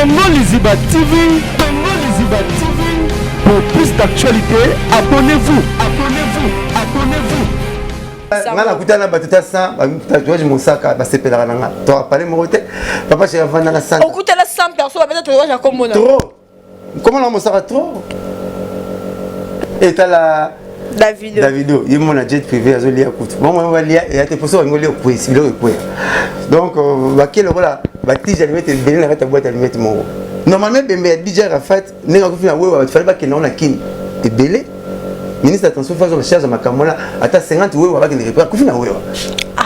Congo Liziba TV, Congo Liziba TV. Pour plus d'actualités, abonnez-vous, abonnez-vous, abonnez-vous. Nga nakutana na bato ta 100 tatouage mosaka basepelaka na nga to apale moko te papa chéri avanda na 100 okutana 100 personnes babeta tatouage ya kombo na trop kombo na mosaka trop etala Davido. Davido, ye mona jet privé azolia kutu. Bon moi balia ya te poso bango lia kwesi biloko ekweya. Donc euh, bakie lokola batije alimete ebele na kati ya boîte alimete moko. Normalement bembe ya DJ Rafat ndenge akufi na wewa bato fallait bakende na Kin ebele. Ministre ya transport fazo charge ya makambo wana ata 50 wewa bakende récupérer akufi na wewa. Ah.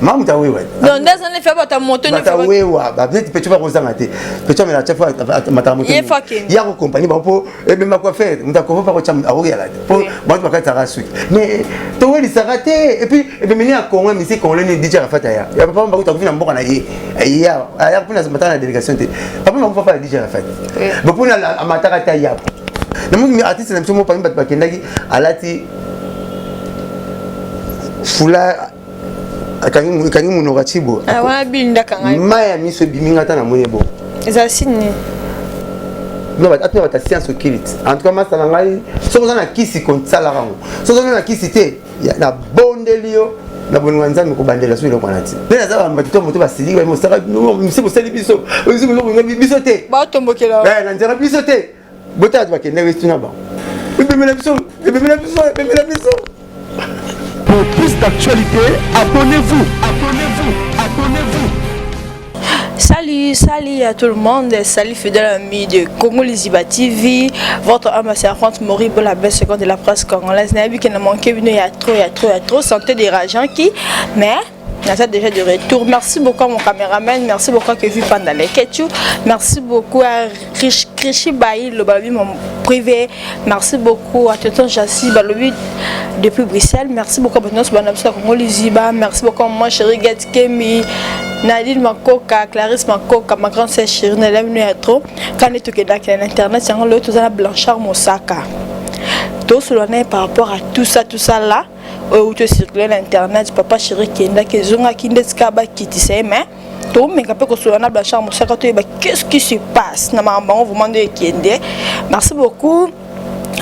Mamu ta wewa. Donc ndaza ne fait bata moto ne fait. Bata wewa, ba neti pecho ba kozanga te. Pecho amela chaque fois mataka moto. Ye fa kende. Ya ko compagnie ba po ebemba coiffeur moto akofa mpa kotya akoyala te mpo bato bakatisaka suki mais towelisaka te epuis ebemeli ya congo misi congolais nini dj arafat aya ya papa mbakuta akufi na mboka na ye aya aya mpona amataka na délégation te papa mbakufa papa ya dj arafat bo mpona amataka te aya namoni artiste na biso moko parmi bato bakendaki alati foulard akangi monoko atie boye ah, mai ya miso ebimi nga ata namoni bo eza signe atuna bato ya science occulte en tout cas masta na ngai soki oza na kisi kosalaka yango soki oza na kisi te nabondeli yo na bolingo ya nzambe kobandela so eloko wana ti nde naza bato to moto basiliki bamosaka misi bosali biso biso te batombokela eh, na nzela biso te botala bato bakendaki etuna bango ebemela biso ebemela biso ebemela biso. Pour plus d'actualités, abonnez-vous, abonnez-vous, abonnez-vous. Salut, salut à tout le monde, salut fidèle ami de Congo Liziba TV, votre homme servante Moribo, la belle seconde de la presse congolaise. Nayebi que na manqué bino ya trop, ya trop, ya trop, santé dérangeant qui, mais naza déjà de retour. Merci beaucoup à mon caméraman, merci beaucoup à Kevin Pandale Ketchu, merci beaucoup à Rich, Richi Bayi, le balobi mon privé, merci beaucoup à Tonton Jassi Balobi depuis Bruxelles, merci beaucoup à Benoît Banabsa Congo Liziba, merci beaucoup à moi chérie Get Kemi, Nadine Makoka, Clarisse Makoka, ma grande sœur chérie, Nelem Nuetro, quand on est à l'internet, c'est un Blanchard Mosaka. Tout cela par rapport à tout ça là. oyo euti ocircule na internet papa chéri kendaki ezongaki nde tika bakitisa ye mais tomeka mpe kosolola na blanchard mosaka toyeba qu'est-ce qui se passe na makambo yango vraiment nde ekende. Merci beaucoup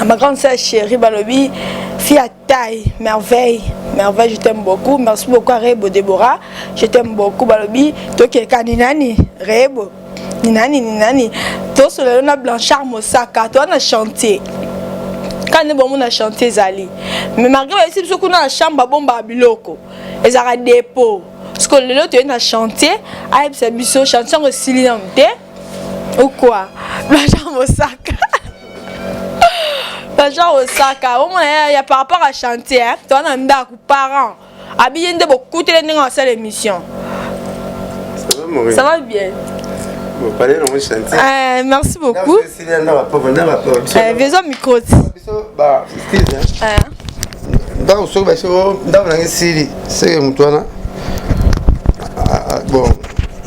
à ma grande sœur chérie balobi fille à taille merveille merveille, je t'aime beaucoup. Merci beaucoup à Rebo Deborah, je t'aime beaucoup. Balobi tokeka ni nani Rebo ni nani ni nani. Tosolola na Blanchard Mosaka, toza na chantier kaka nde bomona chantier ezali, mais malgré bayebisi biso kuna na chambre babombaka biloko ezalaka dépôt, parce que lelo toye na chantier ayebisa biso chantier yango esili nanu te ou quoi. Blanchard Mosaka, Blanchard Mosaka, omona ya par rapport à chantier, toza na ndako parent abiye nde bokutele ndenge asala émission. Ça va bien? Bon, parler dans mon chantier. Merci beaucoup. Besoin micro. Ba, excuse, hein. Ndako soki baso ndako nanga esili seke moto wana bon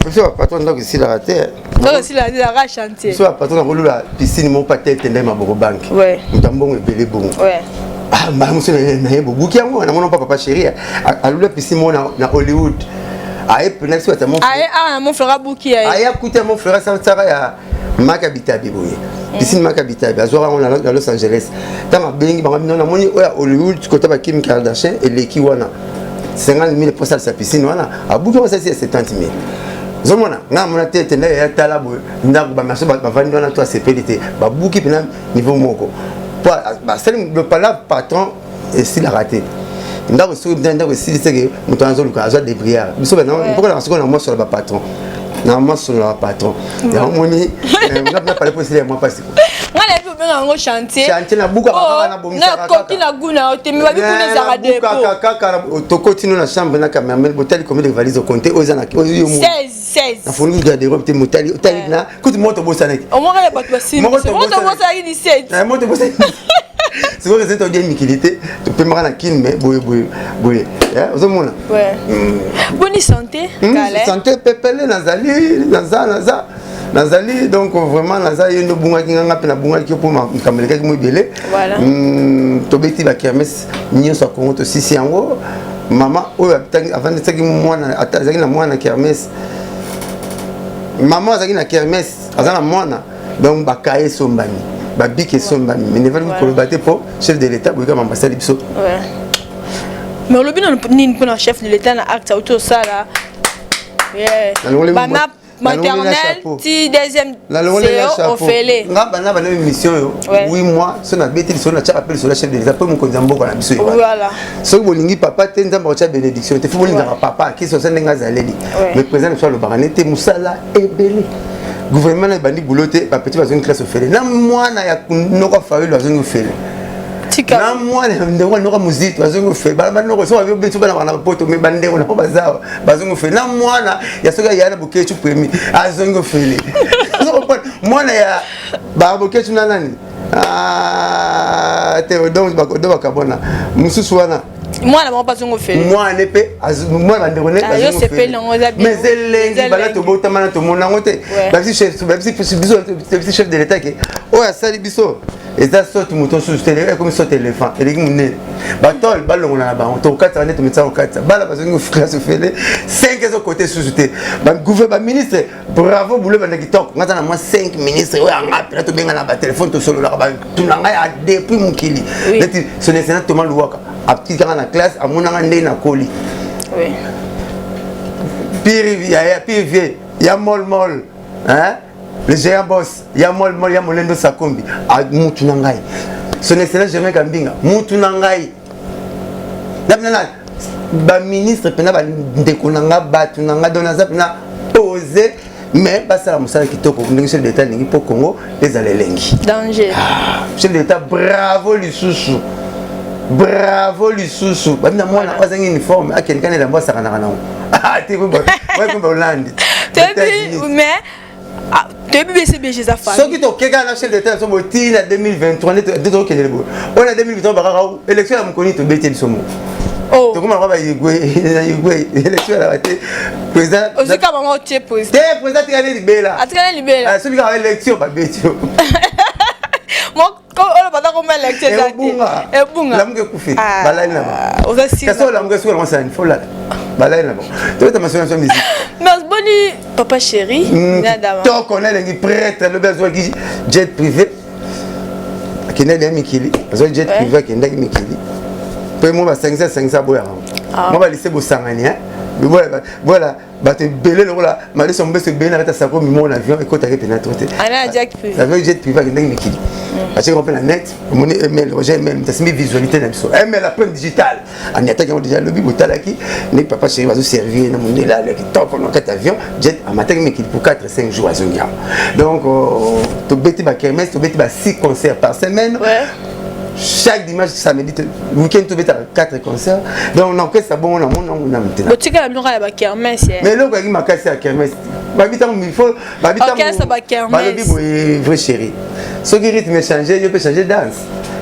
biso bapatron ndako esilaka te. Ndako esilaka chantier. Biso bapatron nakolula piscine moko pa tete nde maboko banke moto ya mbongo ebele bongo mbala mosusu naye bobuki yango namona mpa papa chéri alula piscine moko na Hollywood aye pena biso bata. Aye awa na mon frère abuki. Aye akuti ya mon frère asalaka ya maka bitabi boye piscine maka bitabi azwaka yango na Los Angeles. Ntango abengi bango bino namoni oyo ya Hollywood kota ba Kim Kardashian eleki wana 50 000 mpo asalisa piscine wana abuki yango asalisi ya 70 000. Ozomona nga namona te ete nde ya tala boye ndako bamarché bavandi wana to asepeli te babuki mpena niveau moko po basali pala patron esilaka te ndako soki ndako esili seke moto azoluka azwa débrouillard biso mpokolaka sikoyo na mosolo bapatron na masolo ya patron yango moni nga mpena pale po esili ya mwa mpasi. Nga nayebi obenga yango chantier. Chantier nabukaka kaka nabongisaka. Nakoki na gu na yo te me babi kuna ezalaka dépôt. Kaka tokoti no na chambre na cameraman botali combien de valise okonte oyo eza na oyo. 16 16. Nafongi garde-robe te motali otali na kutu moto obosanaki. Omoko ya bato basimbi moto obosanaki 17. Moto obosanaki sikoyo ezali todia mikili te topemaka na kine me boye boye boye ozomona. Boni santé? Santé pepele nazali naza naza nazali donc vraiment naza ye nde obungaki nganga mpe nabungaki yo mpo makambo elekaki mo ebele. Tobeti bakermesse nyonso ya Congo tosisi yango. Mama oyo avandisaki mwana azalaki na mwana kermesse. Mama azalaki na kermesse, aza na mwana, donc bakaye esombami, babiki esombami, mais nevali koloba te mpo chef de l'État boyika mambo asali biso. Mais olobi nano nini mpona chef de l'État na acte auti osala bana maternelle ti deuxième CO ofele? Nga bana bana émission oyo 8 mois so nabeti lisolo, natiaka mpe lisolo ya chef de l'État mpo mokonzi ya mboka na biso. Soki bolingi papa te, Nzambe akotya bénédiction te. Fo bolingaka papa kisi osa ndenge azaleli. Mais président na biso alobaka nete mosala ebele, gouvernement na ebandi boulot te. Bapetits bazongi classe ofele, na mwana ya noko Fayulu azongi ofele, na mwana ya ndeko noka Muzito azongi ofele. Banoko so babi bana bana poto, me bandeko nako bazawa bazongi ofele, na mwana ya soki aya na Bokecu premier azongi ofele, mwana ya babokecu na nani te, do bakabona mosusu wana. Mwana bango bazongo ofele. Mwana mpe mwana bandeko ne. Mais elengi bana tobotama na tomona yango te. Babisi chef de l'État ke oyo asali biso eza saute moto susu te, ekomi saute éléphant, eleki monene. Batole balongola na bango, tokokataka nde tometisa kokatisa. Bana bazongi classe ofele, 5 ezokote susu te. Bagouver baministre, bravo, boulot banda kitoko. Nga aza na mwa 5 ministre oyo anga mpena tobenga na batelefone, tosololaka, batuna ngai ya depuis mokili, neti son excellence Thomas Luwaka atikanga na classe, amonanga ndenge nakoli. Pire ya pire vie ya mol mol, hein, le géant boss ya mol mol ya Molendo Sakombi, mutu na ngai. Son excellence Germain Kambinga, mutu na ngai. Na baministre mpena, bandeko na nga, bato na nga, donc naza mpena posé, mais basala mosala kitoko ndenge chef d'État alingi mpo Congo ezala elengi. Danger. Chef d'État, bravo lisusu, bravo lisusu. Babi na mwana oyo azangi uniforme, akende kani elamba asakanaka nango te, olandi. Mais toyebi BCBG eza famille. Soki tokeka na chef d'État so boti na 2023 nde tokokendele boye oyo na 2023, bakaka élection ya mokoni, tobeti biso moko, tokoma lokwa bayigwe na igwe. Élection ezalaka te, président. Ozwika bango otie président. Te, président atikali libela. Atikali libela. Soki kaka élection, babeti yo. Oyo baza koma élection eza te, ebunga. Lamuka ekufi, balali na bango. Kasi oyo lamuka esuki nango sani folala, balali na bango. Tobeta masolo na musique. Mais boni papa chéri? Toko na elengi prêtre alobi azwaki jet privé, akendaki ya mikili, azwaki jet privé, akendaki mikili mpe mo basangisa sangisa aboyaka mo balise bosangani voilà. Bato ebele lokola maliso mobeso ebele na kati ya sako mimo na avion ekotaki mpena to te. Azwaki jet privé, akendaki mikili, atiaki mpe na net. Omoni ml Roger ml moto asimbi visualité na biso, ml après digital aniataki yango déjà lobi. Botalaki nde papa chéri bazoservir na mondele ale kitoko na kati avion jet, amataki mikili pour 4 5 jours, azongi yango. Donc tobeti bakermesse, tobeti ba 6 concerts par semaine, chaque dimanche, samedi, week-end tobetaka 4 concerts. Donc na orchestre bongo na mona ngo na motena. Botikala biloko ya bakermesse. Mais eloko yaki makasi ya kermesse, babi ntango mifo babi. Balobi boye: vrai chéri, soki rythme change, yo mpe change danse.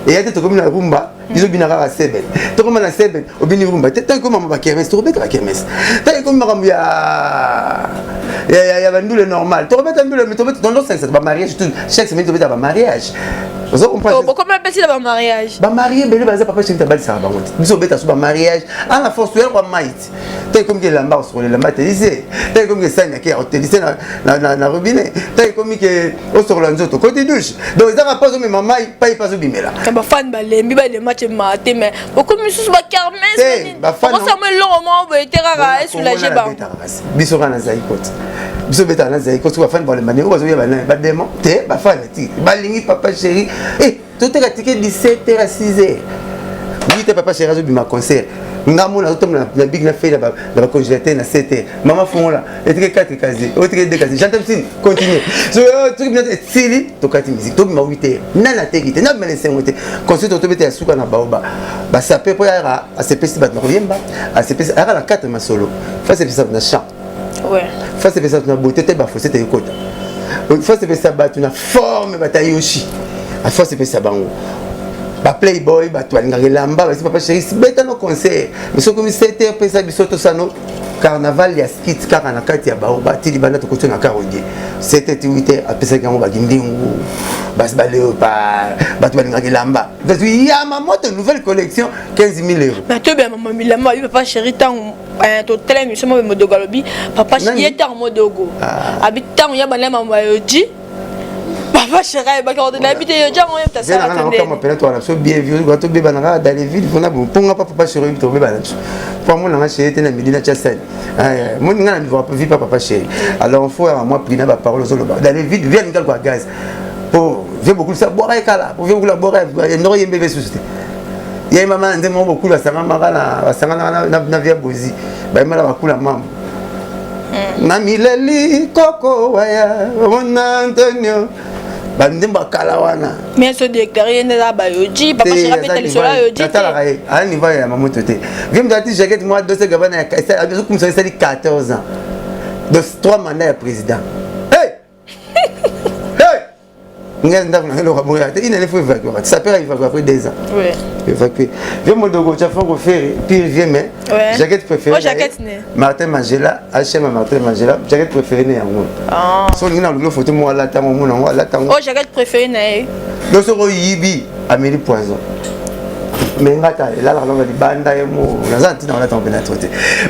Eya te, tokomi na rumba, biso bina kaka seben, tokoma na seben, obini rumba te. Ntango ekoma bakermesse, tokobeta bakermesse. Ntango ekomi makambo ya bandule normal, tokobeta ndule. Mais tobeta, tondosangisa bamariage tout chaque semaine, tobeta bamariage. Ozo comprendre? Bokoma betila bamariage. Bamarie ebele baza, papa chéri tabalisaka bango te. Biso obeta so bamariage ana force, toyaka kwa mai te. Ntango ekomi ke elamba osokola elamba telise, ntango ekomi ke sani ake otelise na robinet, ntango ekomi ke osokola nzoto koti douche, donc ezaka mpo azomema mai pai mpe azobimela. Bafani balembi, balemba te ma te, mais okomi lisusu bakermesse, okosama eloko moko boye te kaka esoulage bango. Biso kaka na zali koti, biso betaka na zali koti. Bafani balemba ndenge bazoya banani bademo te, bafani ti balingi papa chéri. Toteka ticket 17 heures à 6 heures 8 heures, papa chéri azobima concert. Nga mona azotambola na big na fei na bacongélateur na 7 heures. Mama fongola, etike 4 casier, otike 2 casier, jante msini continue. Soki bino esili, tokati musique, tobima 8 heures. Nani ateki te, nabima na esengo te. Concert tobeta ya suka na baoba basape mpo yaka asepesi bato na koyemba, asepesi ayaka na 4 masolo, fa asepesa bato na chant, fa asepesa bato na beauté te, bafose te ekota, fa asepesa bato na forme, batayoshi, fa asepesa bango baplayboy, bato balingaka elamba. Basi papa chéri beta no concert, mais soki omi 7 heures, pesa biso tosano. Carnaval ya skit kaka na kati ya baoba ti libanda, tokoti na karodie 7 ti 8, apesaki yango bakindingu, basi baleopard, bato balingaka elamba ya moto, nouvelle collection, 15 000 euros. Bato ya mama milamba babi papa chéri. Ntango totala émission mo Modogo alobi papa ye, ntango Modogo abi, ntango ya bana mama yoji, papa chéri ayebaki ote nayebi te yoji yango oyebta. Sala pena towana biso bien vu, tobebana kaka dans les villes mpona mponga pa papa chéri, tobebana biso po amonanga chéri te na midi na tia sani moni nga na vi pa papa chéri. Alors faut ya mwa prix na baparole ozoloba dans les villes, via linga kwa gaz po vie beaucoup sa bwaka ekala po vie beaucoup bwaka ndoko yembe ve susu te. Ye mama na nzembo bokulu basangamaka na basanganaka na via bozi, bayembala bakula mambo na mileli koko waya omona Antonio, banzembo akala wana. Mais so déclaré ye nde eza bayoji, papa chéri abeta lisolo ya yoji. Natalaka ye aya niveau ya mamoto te. Vie moto ati jaquette mwa Dolce Gabbana, azokumisa esali 14 ans, donc 3 mandat ya président. Hey! Hey! Ngai ndako na eloko boya te, une année faut évacuer, ça peut évacuer après 2 ans. Évacuer vieux Modogo Tchafango Ferre pire vieux, mais jaquette préférée. Oh, jaquette ne. Martin Mangela, HM Martin Mangela, jaquette préférée ne yango. So lingi na lulo photo mo alata ngo, mona ngo alata ngo. Oh, jaquette préférée na ye. Donc soko yibi ameli poison, mais nga ta elalaka longa libanda ye mo naza ntina olata ngo mpena to te,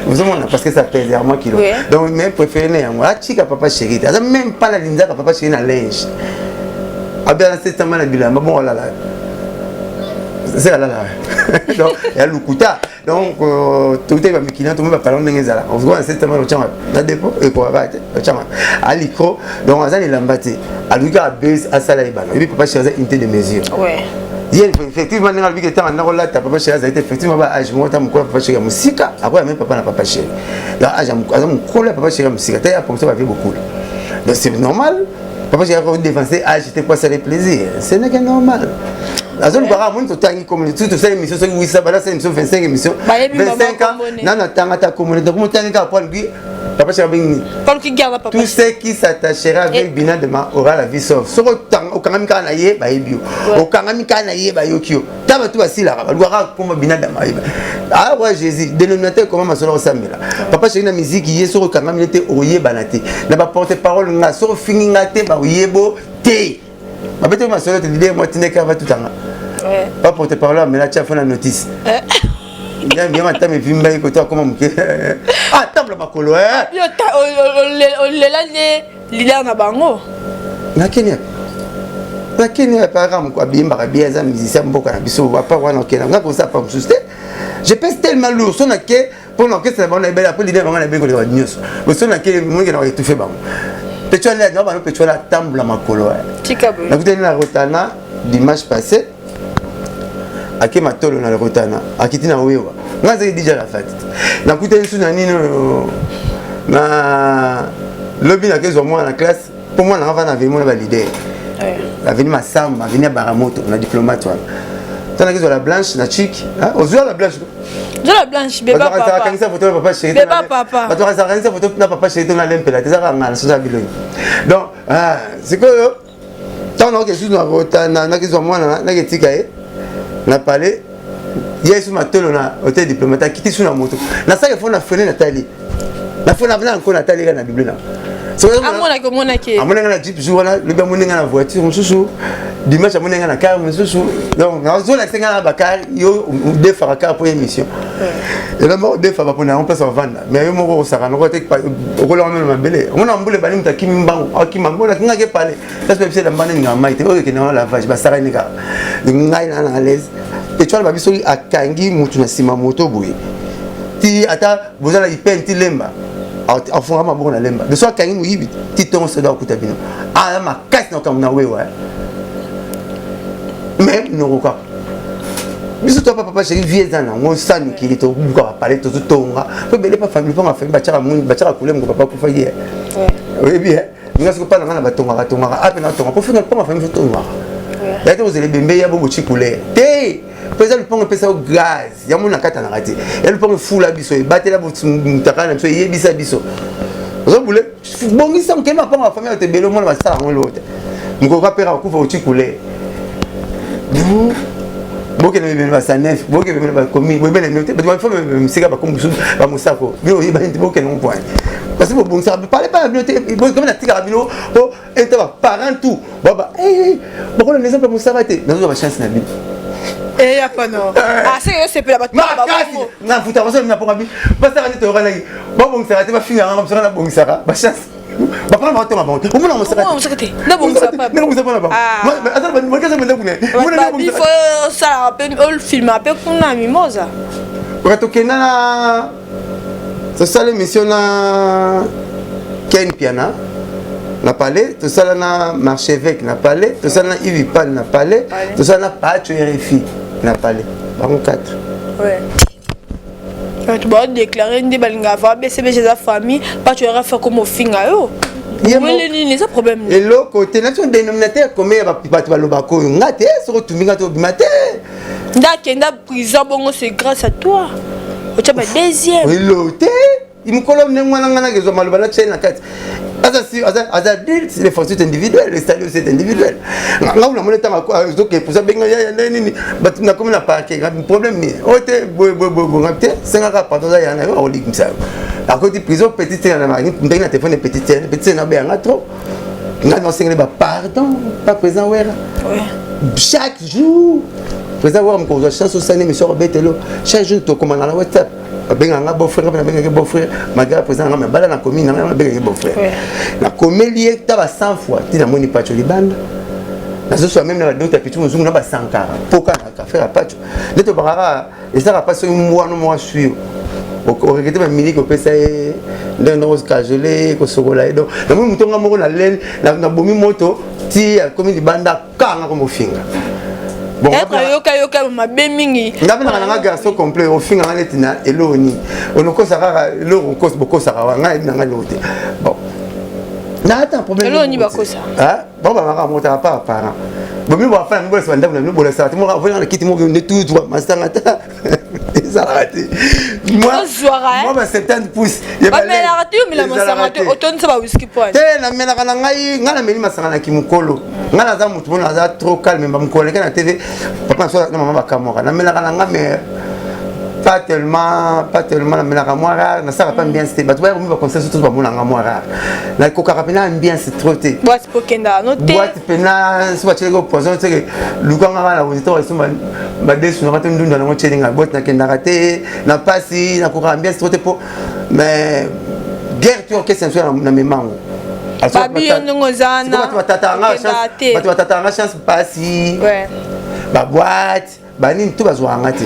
ozomona, parce que ça pèse ya mwa kilo. Donc mais préféré ne yango, atika papa chéri te, aza même pas na linzaka papa chéri na linge abia na setama na bilamba bongo alala se alala. Donc ya lukuta. Donc tokutaki bamikili tomi bapalon ndenge ezalaka ozokona setama otyanga na dépôt ekokaka te, otyanga alicro. Donc aza na elamba te, aluki kaka base asala ye bana. Oyebi papa chéri aza unité de mesure. Ye effectivement ndenge alobiki etanga ndako olata papa chéri azali te. Effectivement ba âge moko ta mokolo ya papa chéri ya mosika akoya même papa na papa chéri. Donc âge aza mokolo ya papa chéri ya mosika te, ya pomso bavie bokula. Donc c'est normal, papa chéri akodevancer âge te po asala plaisir, ce n'est que normal. Azolukaka amoni totangi komoni tu tosala émission soki wisa bala asala émission 25 émission 25 ans nano atanga ata komoni. Donc motangi kaka po aluki papa chéri abengi. Tout ce qui s'attachera avec Bina Dema aura la vie sauve. Soki okangami kaka na ye, bayebi yo, okangami kaka na ye, bayoki yo. Ta bato basilaka balukaka komba Bina Dama ayeba awa Jésus dénominateur koma masolo osambela papa chéri na musique. Ye soki okangami te, okoyebana te na baporte parole. Nga soki ofingi nga te, bakoyebo te, babetaki masolo te. Leader mwa tindeka batutanga ba porte parole amela tia fo na notice ya matama evimbai koto akoma moke atambola makolo. Olela nde leader na bango. Nakeni nakeni apara abimbaka bien, aza musicien mboka na biso. Apart wana okenda nga kosa pa mosusu te. Je pèse tellement lourd so nake mpo na orchestre na bango na ebele, après leader bango na ebele koleka nyonso. So nake monike na koétouffe bango. Petuala na bango, Petuala atambola makolo. Nakutani na Rotana dimanche passé, ake matolo na Rotana, akiti na wewa. Nga azaki dija la fête, nakutani su na nini na lobi, nakezwa mwana na classe mpo mwana nga vana aveni mona baleader aveni Masamba, aveni ya Baramoto na diplomate wana. To nakezwa la blanche na chik, ozwa la blanche. La blanche beba papa. Akangisa photo na papa chéri. Beba papa. Bato akangisa photo na papa chéri to na lempela te, ezaka ngala soza bilongi. Donc sikoyo ntango nakoki lisusu nakezwa mwana, naketika ye na palais, ye su matolo na hotel diplomate, akiti su na moto, nasaki fo na freine, natali na fo na nko, natali kaka na bible na. Amonaki, omonaki. Amoni nga na jeep jour wana, lobi amoni nga na voiture mosusu, dimanche amoni nga na car mosusu. Donc nazolakisa nga na bacar, yo defaka car po émission elamba odefa bapona yango place bavanda. Mais yo moko osaka noko te, okolaka meno mabele, omona mbula ebandi, moto akimi mbangu, akima mbona akingaki epale place babisa elamba nini nga mai te oyo ekende wana lavage basakani kaka. Ngai na à l'aise. Etoile babi soki akangi motu na nsima moto boye ti ata boza na ipene ti lemba, afunga maboko na lemba de so akangi moyibi ti ntongo soda akuta bino aya makasi na okambo na wewa. Mais noko kaka biso to papa chéri vie eza nango sa mikili, tobuka bapale, tozotonga po ebele pa famille mponga famille batiaka moni batiaka couleur moko papa akufaki ye. Oyebi ye nga soki mpa na nga na batongaka tongaka ape na tonga po finga mponga famille fo tongaka ya te kozela ebembe ya bongo ti couleur te mpo eza lupango epesa yo gaz yango na katanaka te. Ya lupango efula biso, ebatela mutaka na biso, eyebisa biso ozobule bongisa mokende mapango ya famille. Bato ebele omona basala yango eloko te, mokolo kapera akufa oti couleur. Bokende bemela ba sanef, bokende bemela ba commune, boyebana bino te, bato bafo misika bakomi mosusu bamosako, bino boyebani te, bokende ngo point. Parce que bobongisaka pale pa na bino te, komi natikaka bino po ete ba parents tout baba bakola na exemple ya mosaka te, nazozwa ba chance na bino. Eya pano. Ah, c'est yo sepela bato ba makasi na futa baso na ponga bi basaka nde toyokanaki babongisaka te, bafingaka nga mosaka nabongisaka ba chance bapana batonga bango te, omona mosaka te nabongisa mpona bango aza bandako na ye. Faut osalaka mpe ofilma mpe kuna Mimosa. Oka tokenda na tosala émission na Ken Piana na palais, tosala na Marchevêque na palais, tosala na Yves Pal na palais, tosala na Pacho RFI na palais, bango 4. Bato baodéclare nde balingaka va BCBG eza famille. Pacho RFI akoma ofinga yo, wele nini? Eza problème? Eloko te. Nati dénominateur commun ya bato balobaka oyo nga te. Soki otumbi nga te, obima te. Nde akenda prison bongo, c'est grâce à toi, otya ba deuxième. Elo te. Mokolo ndenge wana nga nakezwa maloba natia ye na kati. Aza adulte, les fonctions individuelles, le salut c'est individuel. Nga namoni ntango azoke posa benga yaya nde nini, bato nakomi na parquet, problème nini oyo te, boye boye boye boye te, sengaka pardon, aza ya na yo, akolikimisa yo. Akoti prison, petite ndenge na telefone, petite petite nabeyanga trop. Nga nasengeli ba pardon pas président Wera. Chaque jour président Wera mokozwa chance osali émission, akobetelo chaque jour. Tokomana na WhatsApp, babengaka nga beau frère, nga mpe nabengaki beau frère malgré président nga mabala na commune na nga, nabengaki beau frère. Nakomeli ye ta ba 100 fois ti namoni Pacho libanda, nazoswa même na badokta Pitu Mozungu na basankara mpoka na affaire ya Pacho nde tobakaka. Ezalaka mpasi soki mwana moko aswi yo, oregretter bamiliki opesa ye, ndenge ndenge okajole kosokola ye. Donc namoni moto nga moko naleli, nabomi moto ti akomi libanda, kanga komofinga. Yoka yoka mabe mingi. Nga mpe nanga nanga garçon complet, ofinganga neti na eloko nini, onokosa kaka eloko bokosaka wa ngai, yebi nanga eloko te. Bon, naata problème. Eloko nini bakosa? Bango bangaka motaka pa parent bomi bafana bino, bolasa bandako na bino, bolasaka te. Moko avanda na kiti moko nde tutu masanga ta ezalaka te. Mwa ba 70 pouces. Bamelaka te, omela masanga te, otondisa ba whisky point. Te, namelaka na ngai. Ngai nameli masanga na kimokolo. Ngai naza motu mona naza trop calme. Bamokolo leke na TV, papa na so na mama bakamwaka. Namelaka na ngai, mais pas tellement, pas tellement. Namelaka mwa rare, nasalaka pa ambiance te. Bato baya komi baconseil, surtout bamonanga mwa rare, nakokaka mpena ambiance trop te. Boîte pokendaka no te? Boîte mpena so batielaki poison teke lukanga nga na auditeur eso badesu nanga te, ndunda nango tielinga boîte, nakendaka te na mpasi. Nakokaka ambiance trop te mpo mais guerre ti orchestre na biso na memango. Babi yo ndenge oza wana. Bato batataka nga chance mpasi, baboîte banini to bazwaka nga te.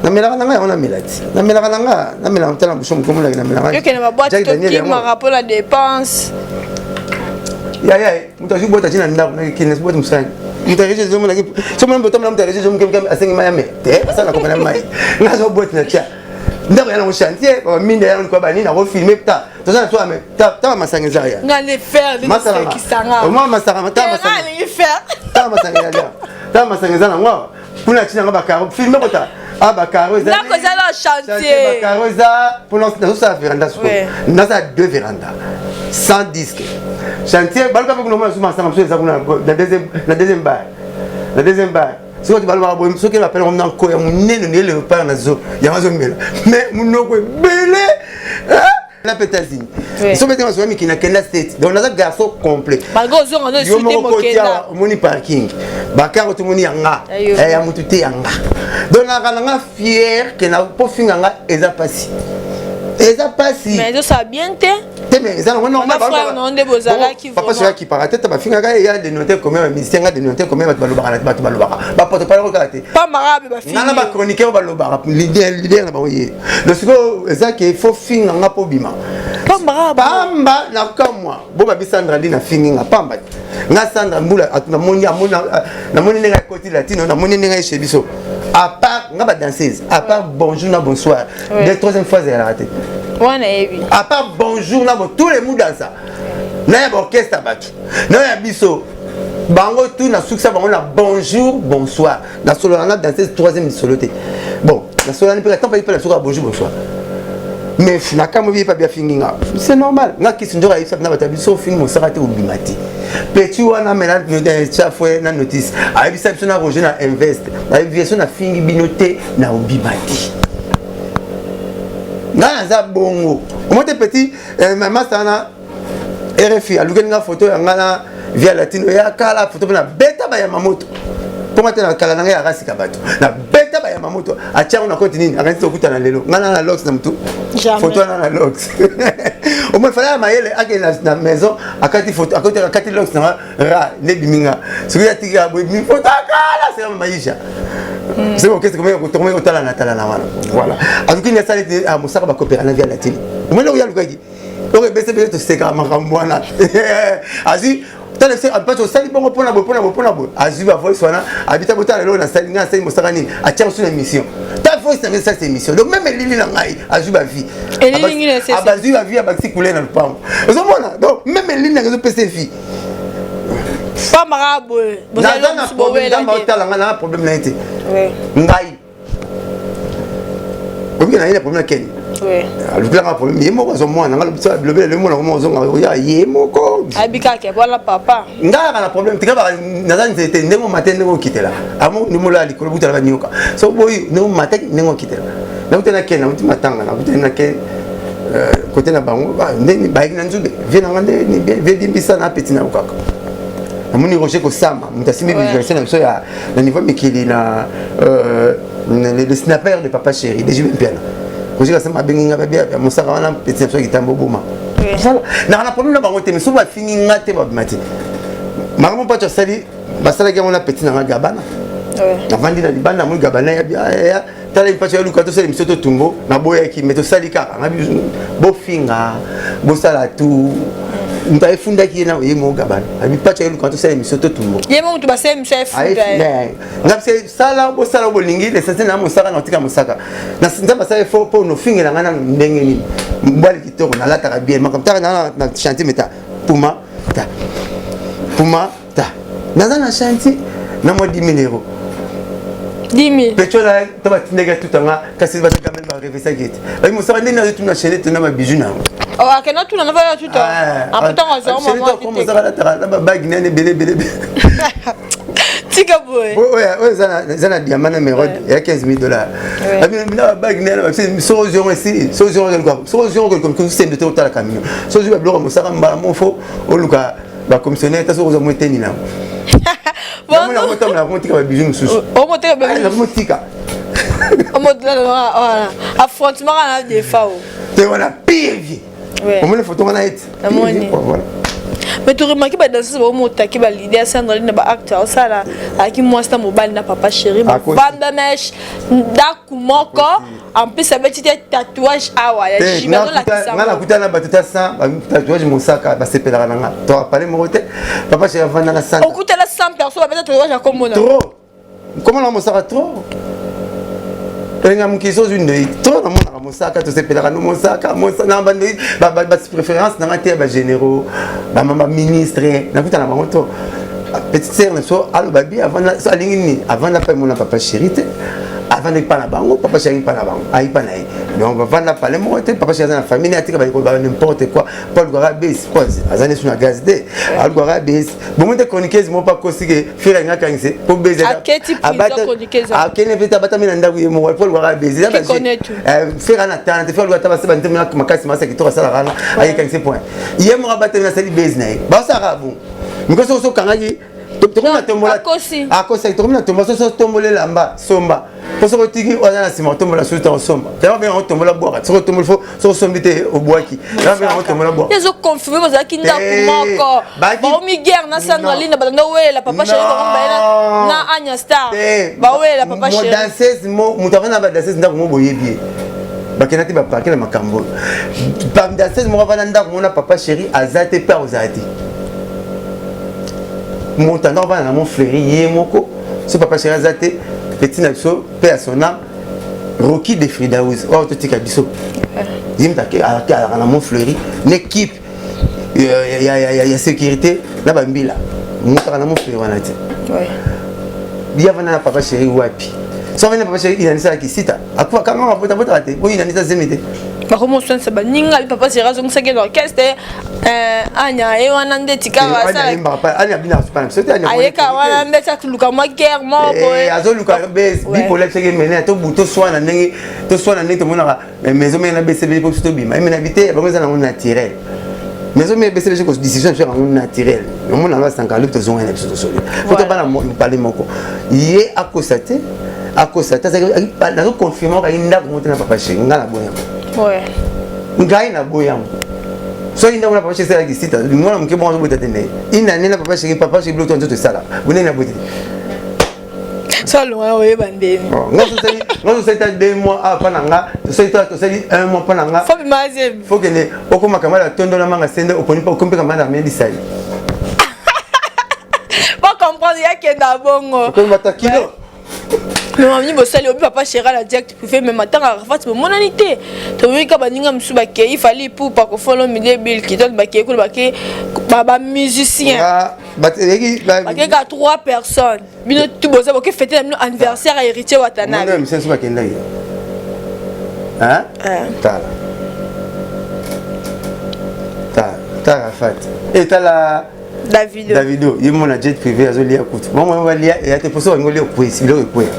Namelaka na nga yango, namela ti namelaka na nga, namelaka tala buso mokomonaki namelaka. Yokende baboîte, tokimaka mpo na dépense. Yaya, moto azwi boîte atie na ndako, nakekende boîte mosani. Moto aregi ezomonaki somona botambola, moto aregi ezomokemkeme, asengi mai ame te, asala na kopena mai. Nga azwa boîte na tia ndako ya nango chantier, baminda yango likwa banini, nakofilme ta toza na so ame ta masanga eza ya nga nde fer. Omwa masanga, tala masanga ya lia, tala masanga eza nango awa kuna, atina yango bacarreaux, filme kota ah bacarreaux. Eza ndako eza na chantier. Bacarreaux eza mpona nazosala véranda sikoyo, nazala deux véranda sans disque, chantier. Baluka mpe kuna, omona so masanga mosusu eza kuna na deuxième bar, na deuxième bar. Soki balobaka boye, soki bapelaka na nkoya monene nde léopard na zo yango azomela, mais monoko ebele na mpe États-Unis, so bete masoya mikili, nakenda state. Donc naza garçon complet. Yo moko koti awa, omoni parking, bakaro tomoni yanga ya motu te, yanga. Donc naka nanga fier ke na mpo finga nga eza pasi, eza pasi. Mais ezosala bien te. Te, mais eza nango normal. Papa soki akipaka te, ta bafingaka ye ya dénominateur commun, bamusicien nga dénominateur commun. Bato balobaka, bato balobaka, baporte parole kaka te. Nga na bachroniqueur balobaka, leader na bango ye. Donc sikoyo eza ke faut finga nga mpo bima pamba na kamwa bo babi Sandra ndi nafingi nga pamba te. Nga Sandra Mbula namoni ndenge akoti latino, namoni ndenge ayeshe biso. À part nga badanseuse, à part bonjour na bonsoir, de troisième fois ezalaka te. Wana yebi. À part bonjour na bo, tous les mudansa na ya baorchestre, bato na ya biso, bango tout nasukisa bango na bonjour bonsoir. Nasolola na danseuse troisième lisolo te. Bon, nasolani mpe ntango mpe nasuka bonjour bonsoir. Mais na kamwe biyepa biafingi nga, c'est normal. Nga kisi nzoka ayebisa na bato ya biso, ofingi mosaka te, obima te. Petit wana mela chafwe na notice, ayebisa biso na Roger na invest, ayebi biso nafingi bino te, na obima te. Nga naza bongo omo te. Petit masta wana RFI alukeli nga photo ya nga na Via Latino ya kala, photo mpe na beta bayama moto, mpo nga te na kala na ngai yakasika bato na beta bayama moto. Atiango na koti nini, akanisi tokutana lelo. Nga na na lox na mutu, photo wana na lox omoi fala ya mayele, akende na maison, akati photo, akati lox na ra nde ebimi nga. Soki atika boye, ebimi photo akala seka maisha. Soki okesi tokomeki kotala na tala na wana, voilà. Aluki nini, asali ete mosaka bakopera na Via Latino. Omoni oyo alukaki oyo ebese bese, tosekaka makambo wana. Azwi tala se mpasi, osali bongo mpona boye, mpona boye, mpona boye. Azwi bavoice wana, abita botala lelo nasali, ngai nasali mosaka nini, atia mosu na émission. Ta voice na ngai esali émission. Donc même elili na ngai, azwi bavie, abazwi bavie, abakisi couleur na lupango, ozomona. Donc même elili na ngai ezopesa vie. Pambaka boye. Naza na problème, Nzambe otala ngai, na problème na ye te. Ngai obiki na ye na problème na keni alukilanga problème ye moko, azwa mwana nga lobela le mwana moko, ozonga oya ye moko. Abikake wana papa. Nga kaka na problème tika baka, naza nzete ndenge omate, ndenge okitela amo ndimola ya likolo butala banyoka. So boyi ndenge omataki, ndenge okitela. Nakuti na ken, nakuti matanga, nakuti na ken kote na bango ndenge bayaki na nzube vie nanga nde vie limbisa na peti na yo kaka. Namoni Roger Kosama, moto asimbi visualisation na biso ya na niveau mikili na le snapper de Papa Chéri de JB Mpiana. Roger Kosama abengi nga, babia ya mosaka wana peti na biso ya kitambo boma. Voilà, naka na problème na bango te, mais soki bafingi nga te, babima te. Makambo mpato asali, basalaki yango na peti na nga Gabana. Navandi na libanda, namoni Gabana ya tala mpasi ya luka tosala émission totumbo. Naboyaki, mais tosali kaka. Nga bofinga, bosala tu moto ayefundaki ye na ye moko Gabana, abi mpaci ya luka tosala émission totumbo. Ye mo moto basala émission, efunda. Nga bise sala, bosala bolingi, l'essentiel na mosaka na otika mosaka. Nzambe asala efo mpo nofingela ngai nano ndenge nini. Mbwali kitoko, nalataka bien, makambo taka na chantier meta puma ta puma ta, naza na chantier na mwa 10 000 euros. 10 000. Pecho na to batindaki atutanga, kasi batekameli barevesaki ete bayi mosaka ndenge nazotuna chaîne tona babiju na yango. Oh, akenda tuna na vaya tuta aputango azwa mama. Mosaka alataka na babagi nani ebele ebele. Tika boye. Oyo eza na diamant na émeraude ya 15 000 dollars na babagi nani. Soki ozwi yango esili, soki ozwi yango, soki ozwi yango, sembe te otala camion. Soki ozwi babiloko ya mosaka mbala mofo, oluka bacommissionnaire ta. Soki ozwa mo eteni nango, namona motika babiju mosusu. Omotika. Motika. Affrontement na defa o. Te wana pire vie, omoni photo wana ete. Namoni. Mais toremarquer badanseuse baomotaki baleader Sandrine na baacte aosala, ayaki mwasi na mobali na Papa Chéri, bavanda meshe ndako moko. En plus abeti te tatouage awa ya jime. Azolakisa nga nakutana na bato ta 100 tatouage mosaka, basepelaka na nga. Toapale moko te, Papa Chéri avanda na 100. Okutana 100 personnes babeta tatouage ya komona. Trop komona mosaka, trop elenga mokili. So ozwi ndoi trop, namonaka mosaka, tosepelaka no mosaka na bandoi bapréférence nanga te ya bagénéraux, baministre nakuta na bango. To petite sœur na biso aloba bi alingi nini, avanda mpe mona Papa Chéri te, avandaki mpa na bango. Papa Chéri mpa na bango, ayi mpa na ye, donc bavanda pale moko te. Papa Chéri aza na famille, atika ba n'importe quoi mpo alukaka besi, mpo aza nesu na gaz te, alukaka besi bongo te. Chroniqueuse moko akosi ke Ferre alingi akangise mpo besi akende mpe abatami na ndako ye moko, mpo alukaka besi. Ferre ana tana te, Ferre aluka ata basi banzembo makasi masi ya kitoko asalaka wana, ayekangise point ye moko abatami, asali besi na ye, basalaka bon. Miko soki osokangaki, tokomi na tombola, akosaki, tokomi na tombola. Soki otombola elamba, somba, mpo soki otiki oyo aza na nsima otombola susu ta osomba. Yango benga otombola bwaka. Soki otomboli fo, soki osombi te, obwaki. Yango benga otombola bwaka. Ezoconfirme bazalaki ndako moko, baomi guerre na Sandra Lina, balanda owelela Papa Chéri, bango mibale na Anya Star bawelela Papa Chéri. Danseuse mo moto avanda na badanseuse ndako mo, boyebi ye, bakenda te, baparke na makambo oyo. Danseuse moko avanda ndako mo na Papa Chéri aza te, mpe akozala te. Moto anda ovanda na Mont Fleury ye moko, so Papa Chéri aza te. Petit na biso mpe ya son âme, Roki de Fridaus oyo totika biso, ye moto alaka na Mont Fleury na équipe ya sécurité na bambila. Moto aka na Mont Fleury wana te, ye avanda na Papa Chéri wapi? So avandi na Papa Chéri, inanisalaki sita akufa kanga mabotabotaka te, boyinanisa zemi te. Bakomoswanisa baninga bi papa sera azongisaki na orchestre, anya ye wana nde tikayeka wana nde atuluka mwa guerre moko boye, azoluka bipolaire. Soki mene toswana ndenge toswana, ndenge tomonaka maison mene na BCB po biso tobima, emena bi te. Bango eza nango naturel. Maison mene, BCB, décision biso yango naturel. Omona yango asanka lobi, tozonga na biso, tosoli po tobana mopale moko. Ye akosa te, akosa te. Nazoconfirme okai ndako moko te na papa chéri. Ngai naboyi yango, ngai naboyi yango. Soki ndako na papa chéri esalaki sita, mwana moke bongo azobota te. Ndenge inane na papa chéri, papa chéri biloko nzoto esala bonene na bote te. Salonga oyeba ndeni. Nga tosali ta 2 mois awa mpa na nga, tosali tosali un mois mpa na nga. Fo bimazemi. Fo kende okoma kamala ya tondo na manga sende oponi mpe okomi mpe kamala ya medisali. Po comprendre yakenda bongo. Okomi bata kilo. Mais mami, bosali obi papa chéri na direct privé, mais matanga Arafat bomonani te. Toyoki baninga mosusu bakei, Fally Ipupa, Koffi Olomide, Bill Clinton bakei kuna, bakei bamusicien, bakei ka trois personnes. Bino tu boza boke fete na bino anniversaire ya Héritier Watanabe. Misusu bakendaki, tala tala Arafat etala. Davido. Davido ye mona jet privé, azolia kutu bango balia eya te. Poso balingi olia okwesi biloko ekweya.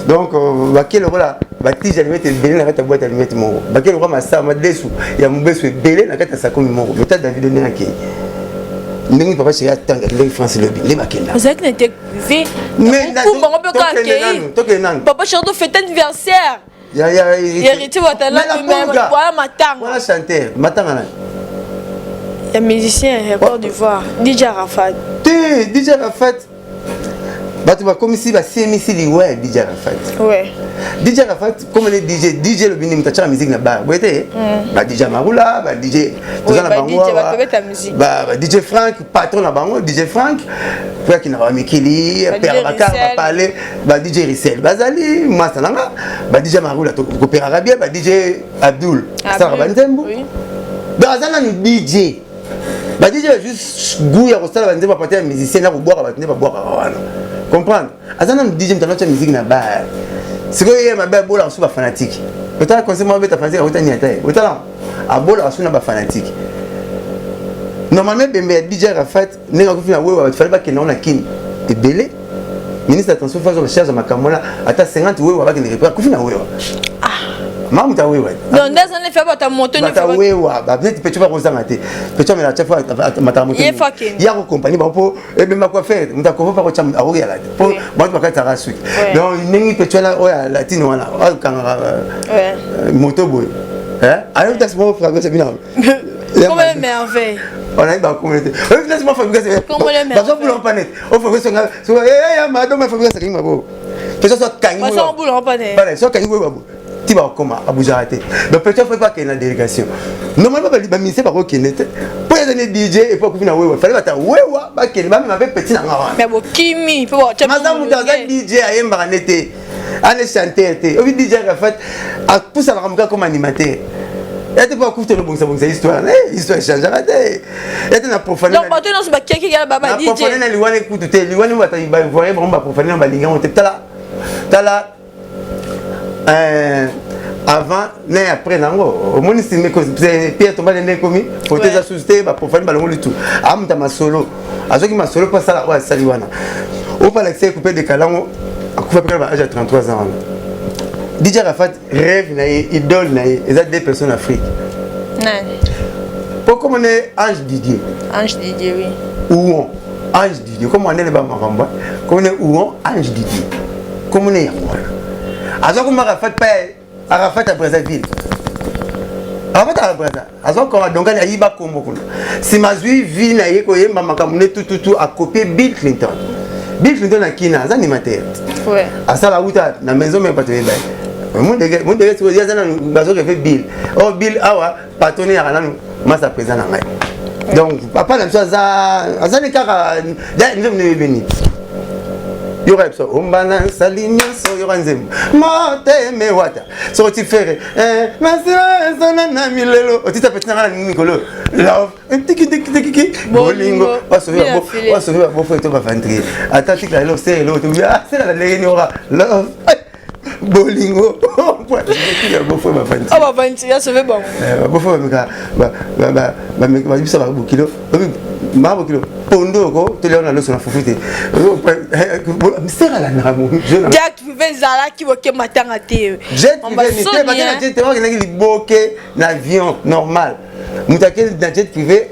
Donc bake lokola batige alimete ebele na kati ya boîte alimete moko, bake lokola masala madesu ya mobesu ebele na kati ya sakomi moko. Meta Davido ndenge akei, ndenge papa chéri atanga, ndenge France lobi nde bakenda. Ozalaki na jet privé bango mpe kaka akei. Tokende nanu. Papa chéri to fête anniversaire Héritier Watanabe, wana matanga. Wana chanteur, matanga nani? Ya musicien ya Côte d'Ivoire, DJ Arafat. Te, DJ Arafat, bato bakomisi, basiemisi liwa ya DJ Arafat. DJ Arafat comme le DJ, DJ lobi nde moto atiaka musique na bar boye te. Ba DJ Marula, ba DJ toza na bango, ba DJ Frank, patron na bango DJ Frank po akendaka bamikili pere bakar bapale. Ba DJ Risel bazali masa nanga, ba DJ Marula tokoperaka bien, ba DJ Abdul asalaka banzembo. Donc aza nanu DJ. Ba DJ ba juste goût ya kosala banzembo apate ya musicien na kobwaka bato nde babwakaka wana, comprendre. Aza nanu DJ, moto anotya musique na bar. Sikoyo ye mabe abolaka so bafanatike. Otala conseil moko abeta, fanatique akotani ata ye. Otala abolaka so na bafanatike. Normalement ebembe ya DJ Arafat, ndenge akufi na wewa, bato fale bakende yango na Kini ebele. Ministre ya transport fazo charge ya makambo wana, ata 50 wewa bakende repa. Akufi na wewa, ma moto awewa. Donc nde aza nefi abata moto. Bata wewa neti pecho bakozanga te. Pecho amela chaque fois mataka moto ya kokompagnie bango mpo ebemba coiffeur. Moto akofa mpo akotya akoyala te mpo bato bakatisaka suki. Donc ndenge pecho wana oyo ya latine wana akangaka moto boye, ayoki tasi moko fragrance bino. Comme merveille. On a ba communauté oyo finasi mwa fabrication bazwa mpa net o fabrication ya mado ma fabrication akangi maboko pecho so akangi so akangi boye babo ti bakokoma abuzaka te. Donc pecho faut bakende na délégation. Normalement baministère bakokende te mpo eza ne DJ epo akufi na wewa. Fale bata wewa bakende bamema mpe petit na nga wana. Bokimi. Maza moto aza DJ, ayembaka nde te, ane chanteur te. Obi DJ Arafat apusanaka moka comme animateur ya te mpo akufi te. Olobongisa histoire, histoire echangeaka te ya te na profane. Bato nyonso bakiaki na profane na liwana ekutu te. Liwani bato bavoye bango baprofane na balingi yango te. Tala tala avant na après nango, omoni pierre tombale nde ekomi foto eza susu te. Baprofane balongoli tu. Amuta masolo, azwaki masolo mpo asala oyo asali wana. Opalakisa ekupe de kalango, akufa mpe kaka ba age ya 33 ans wana. DJ Arafat, rêve na ye, idole na ye eza deux personnes Afrique. Nani? Po komone Ange Didier. Ange Didier, oui. Ouon Ange Didier, comme andele bamakambo komone Ouon Ange Didier, komone yango wana aza koma Arafat pa Arafat ya Brazzaville. Arafat ya Brazza aza koma donkani, ayiba kombo kuna. Nsima azwi vi na ye koyemba makambo nde tututu, akopie Bill Clinton. Bill Clinton akina aza animateur, asala wuta na maison mpe bato oyeba ye mundeke. Sikoyo aza nanu bazoreve Bill or Bill awa patronne yaka nanu masa président na ngai. Donc papa na biso aza azali kaka nzembo nde oyebeni. Yoka biso ombana nsali nyonso, yoka nzembo moteme wata. Soki oti fere nasana na milelo, otita peti nanga na mikolo love tikitikitiki bolingo basofi babofo to bavandrie ata tikla elo se elo sela na ndenge nioka love. Bolingo bofo bavanti. Oh bavanti ya sauver bango. Eh, bofo bameka bameka babisa babokilo ma bokilo pondo ko tolia na loso na fufu te. Mystère alandaka mo. Jet privé ezalaki boke matanga te. Jet privé te bakenda jet te bakendaki liboke na avion normal. Moto akei na jet privé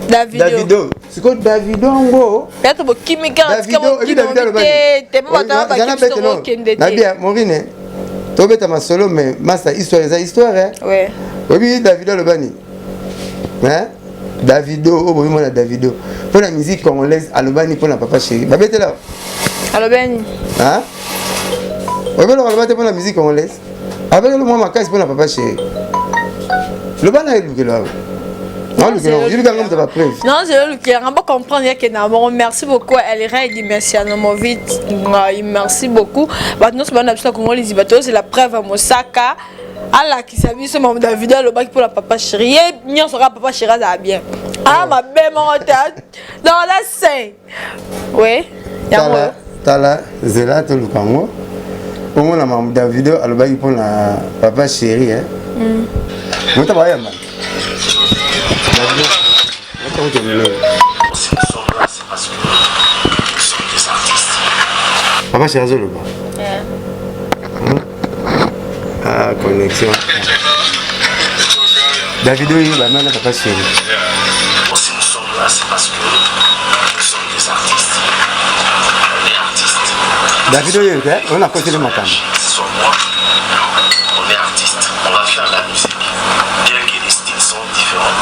Davido. Davido. Sikoyo Davido yango. Peut-être bokimi kaka tika bokimi te te mpo bato wana bakimi soko okende te. Nabia Morine tobeta masolo mais masa histoire eza histoire hein. Ouais. Oyebi Davido aloba nini? Hein? Davido oyo bobi mwana Davido mpo na musique congolaise aloba nini mpo na papa chéri babetela aloba nini? Hein? Oyebi eloko aloba te mpo na musique congolaise? Abetela mwa makasi mpo na papa chéri. Loba na elukelo awa. Non, je le on va comprendre que na merci beaucoup elle règle merci à nos vite merci beaucoup bah nous sommes na Congo les bateaux c'est la preuve à Mosaka alakisa biso mamu David alobaki mpo na papa chéri ye nyonso kaka papa chéri azala bien ah mabe moko te non la saint oui yango tala zela toluka yango omona mamu Davido alobaki mpo na papa chéri eh moto bayamba papa chéri azoloba ah connexion Davido oyo bamana papa chéri. Si nous sommes là, c'est parce que nous sommes des artistes. On est artistes. Davido oyo te oyo nakoteli makambo. Ce soit moi, on est artiste. On va faire la musique. Bien que les styles sont différents.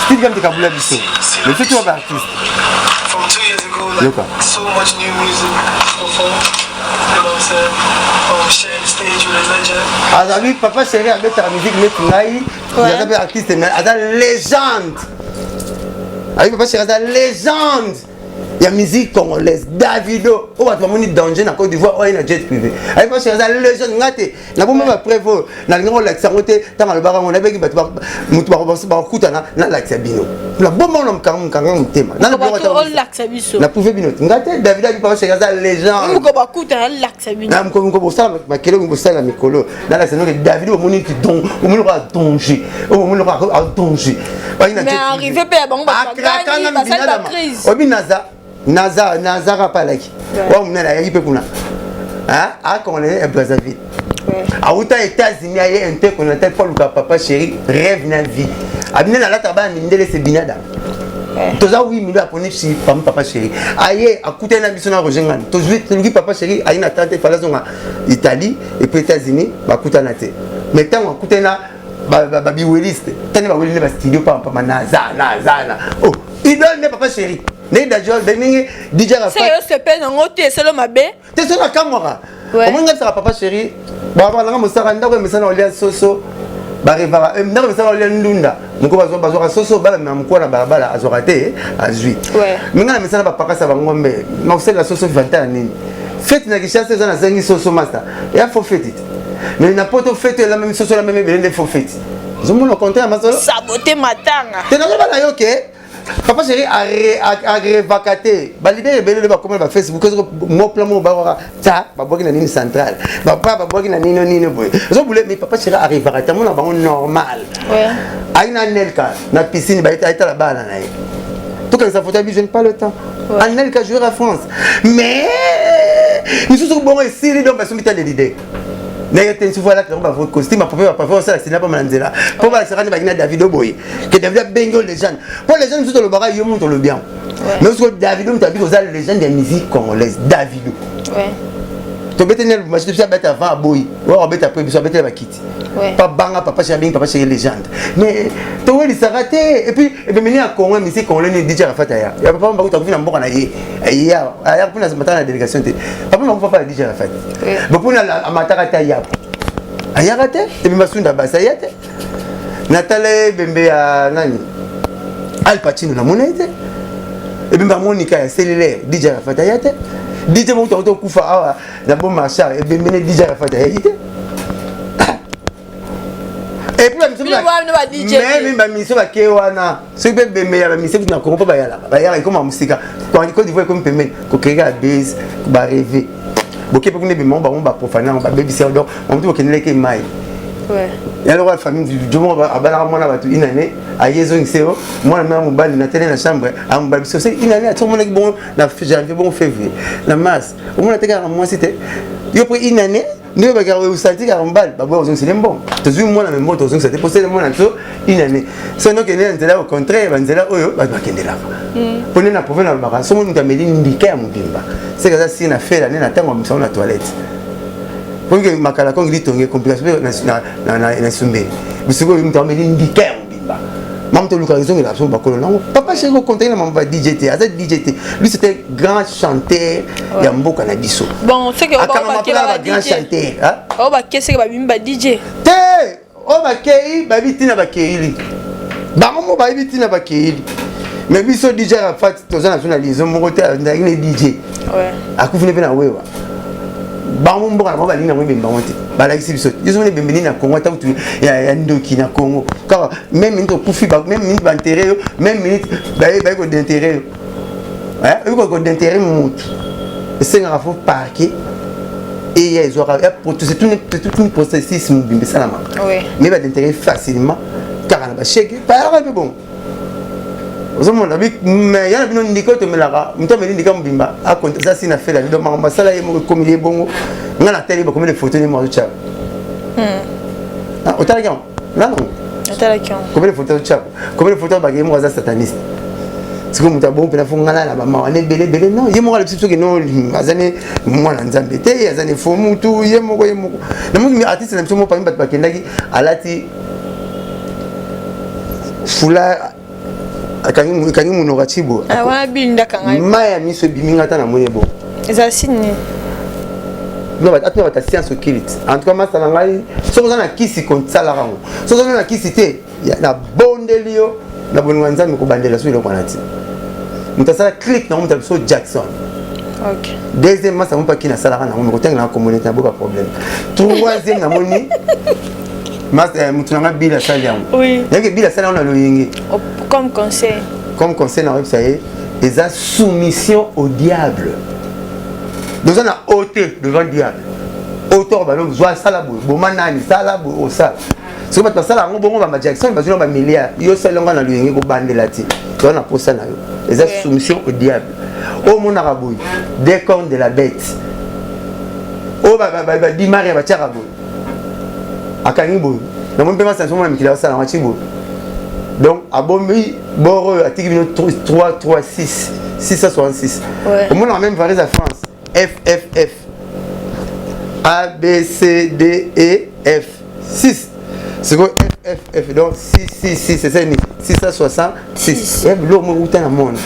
Style kama tekabula biso. Mais surtout ba artiste. From 2 years ago, like, Yoka. so much new music performed. You know what I'm saying? Sharing the stage with a legend. Azali papa chéri abetaka musique neti ngai. Aza mpe artiste mais aza légende. Ayi papa chéri aza légende ya musique congolaise. Davido oyo bato bamoni danger na Côte d'Ivoire oyo na jet privé. Ayi papa chéri aza légende nga te. Nabomba ba preuve oyo nalingi kolakisa yango te ntango alobaka yango nayebaki bato moto bakokutana nalakisa bino. Nabomba ngo na mokanga motema. Olakisa biso. Na prouve bino te. Nga te Davido ayi papa chéri aza légende. Moko bakutana nalakisa bino. Na moko bosala makele bosala mikolo nalakisa bino ke Davido omoni ti don omoni lokola danger oyo omoni lokola danger. Mais arrivé mpe ya bango bato bagani basali ba crise. Obi naza naza nazaka palaki wa monene ayaki mpe kuna akongolais ya Brazzaville awuta États-Unis aye intercontinental mpo aluka papa chéri rêve na vie abine nalataka bana mindele se binada toza 8 millions aponi si pami papa chéri aye akutani na biso na Roger Ngani tozwi toluki papa chéri aye na tante fala azonga Italie et puis États-Unis bakutana te mais ntango akutani na babiweliste tani baweli nde bastudio pamapama naza naza na oh idole nde papa chéri ndenge dajo ndenge DJ Rafat se yo sepe nango te esalo mabe te so nakamwaka omoni ngai bisaka papa chéri babalanga mosaka ndako emesana olia soso barevaka ndako emesana olia ndunda moko bazwaka soso balamema mokuwa na balabala azwaka te azwi me ngai na mesana bapakasa bangombe nakosalela soso vanta na nini fete na Kinshasa eza nazangi soso masta ya fo fete te mais na poto fete elamemi soso elamemi ebele nde fo fete ozomona konte ya masolo sabote matanga te nazoba na yo ke papa chéri arevaka te balider ebele nde bakoma na bafacebook mo plan moko bakaka ta babwaki na nini centrale bapa babwaki na nino nino boye ozobule mais papa chéri arevaka te amona bango normal ayi na Anelka na piscine ayetala bana na ye tokangisa photo ya biso pas le temps Anelka joueur à France mais misusu bongo esili donc basombi ta lelide ndenge te nsufu alakisa ngo bavrai costume apope bapafe osala sina mpoma na nzela mpo balakisaka nde bakina Davido boye ke Davido abengi yo légende mpo légende mosusu tolobaka yo moto olobi yango mais soki Davido moto abiki oza légende ya musique congolaise Davido tobeteli na lubumbashi biso abeta avant aboyi oyo abeta après biso abeteli bakiti pa banga papa chéri abengi papa chéri légende mais towelisaka te et puis ebemeni ya Congo musique congolais ni DJ Rafat aya ya papa Mbakuta akufi na mboka na ye aya aya mpona mataka na délégation te papa Mbakuta papa ya DJ Rafat bo mpona amataka te ayaka ayaka te ebemba sunda basi aya te natala ebembe ya nani Al Pacino namona ye te ebembe Monica ya cellulaire DJ Rafat aya te DJ Mbakuta akuti okufa awa na bon marchand ebembe ne DJ Rafat ayaki te. Et puis bamiso bamiso bake wana soki mpe bembe ya bamiso na Congo mpo bayalaka bayalaka ekoma mosika Côte d'Ivoire ekomi pembeni kokeka ya base bareve. Boke mpe kuna ebema bango baprofane yango, babebisi yango. Donc mamutu bokendelaki mai ya lokola famille jo moko abalaka mwana bato une année, aye ezongisa yo mwana mwana mobali na tele na chambre, amobali biso se une année ati omonaki bongo na janvier, bongo février, na mars omona te kaka mwasi te. Yo mpe une année nde bakaka osanti kaka mobali, baboya kozongisele mbongo. Tozwi mwana me mbongo tozongisa te, posele mwana biso une année. So nokende na nzela, au contraire banzela oyo bato bakendelaka mpo nde na prouve na lobaka, soki moto ameli ndika ya mobimba, seke aza si na fela nde na ntango amisango na toilette, poke makala kongi litonge complication na esumbeli. Bisikoyo moto ameli ndika ya mobimba, mama tolukaka ezongela biso bakolo nango. Papa Chéri kocontacte na mama ba DJ te, aza DJ te, lui c'était grand chanteur ya mboka na biso. Bon, c'est que akangama mpona ba grand chanteur. Oyo bakeseke babimi ba DJ. Te, oyo bakei bayebi ntina bakeili bango mo, bayebi ntina bakeili. Mais biso DJ Arafat toza na biso na liaison moko te, azalaki ne DJ, akufi ne mpe na wewa. Bango mboka na bango balingi nango ebembe bango te, balakisi biso te. Yo ebembe nini na Congo? Ata kutu ya ndoki na Congo kaka même minute okufi, même minute baenterre yo, même minute baye kodéterrer yo. Oyi kodéterrer motu, esengaka faut parquet eya ezwaka, c'est tout une processus mobimba esalamaka. Mais badéterrer facilement kaka na basheke bayaka mpe. Bongo ozomona, mais ya na bino ndika oyo tomelaka, moto ameli ndika mobimba aza si na fela. Donc makambo asala ye moko ekomeli ye bongo. Nga na tali bakomeli photo ne moko azotya, otalaki yango nano? Otalaki yango. Komeli photo azotya, komeli photo bake ye moko aza sataniste. Sikoyo moto abongo mpena fo ngana na bamawa na ebele ebele. Non, ye moko alobisi soki no aza ne mwana Nzambe te, aza ne fo mutu ye moko ye moko. Namoni artiste na biso moko parmi bato bakendaki, alati foulard, akangi monoko, atie boye. Wana bili ndakanga. Mai ya miso ebimi nga ata namoni bo. Eza signe. Atuna bato ya science occulte. En tout cas, masa na ngai, soki oza na kisi, kosalaka yango. Soki oza na kisi te, nabondeli yo na bolingo ya Nzambe, kobandela so eloko wana ti moto asala clique nango, moto ya biso Jackson. Deuxième masa mo mpaki nasalaka nango, me kotangela na kombo neti na boka problème. Troisième, namoni moto nanga Bile asali yango. Yake Bile asali yango na loyenge. Comme conseil. Comme conseil na oyebisa ye, eza soumission au diable. Doza na haute devant diable, auteur balo zwa sala boye, boma nani, sala boye, osala. Soki bato basala yango bongo, bama Jackson bazwi na bamilliard, yo osali yango na loyenge, kobandela ti toza na posa na yo, eza soumission au diable. Oyo omonaka boye, des cornes de la bête, oyo badimare batiaka boye, akangi boye, namoni mpe masanso mona mikili asala yango, atie boye. Donc abombi bor oyo atiki bino 3 3 6 666. Omonaka même valise ya France, F F F A B C D E F 6, sikoyo F F F, donc 6 6 6, c'est ça ni 666. Ya biloko moko uta na monde.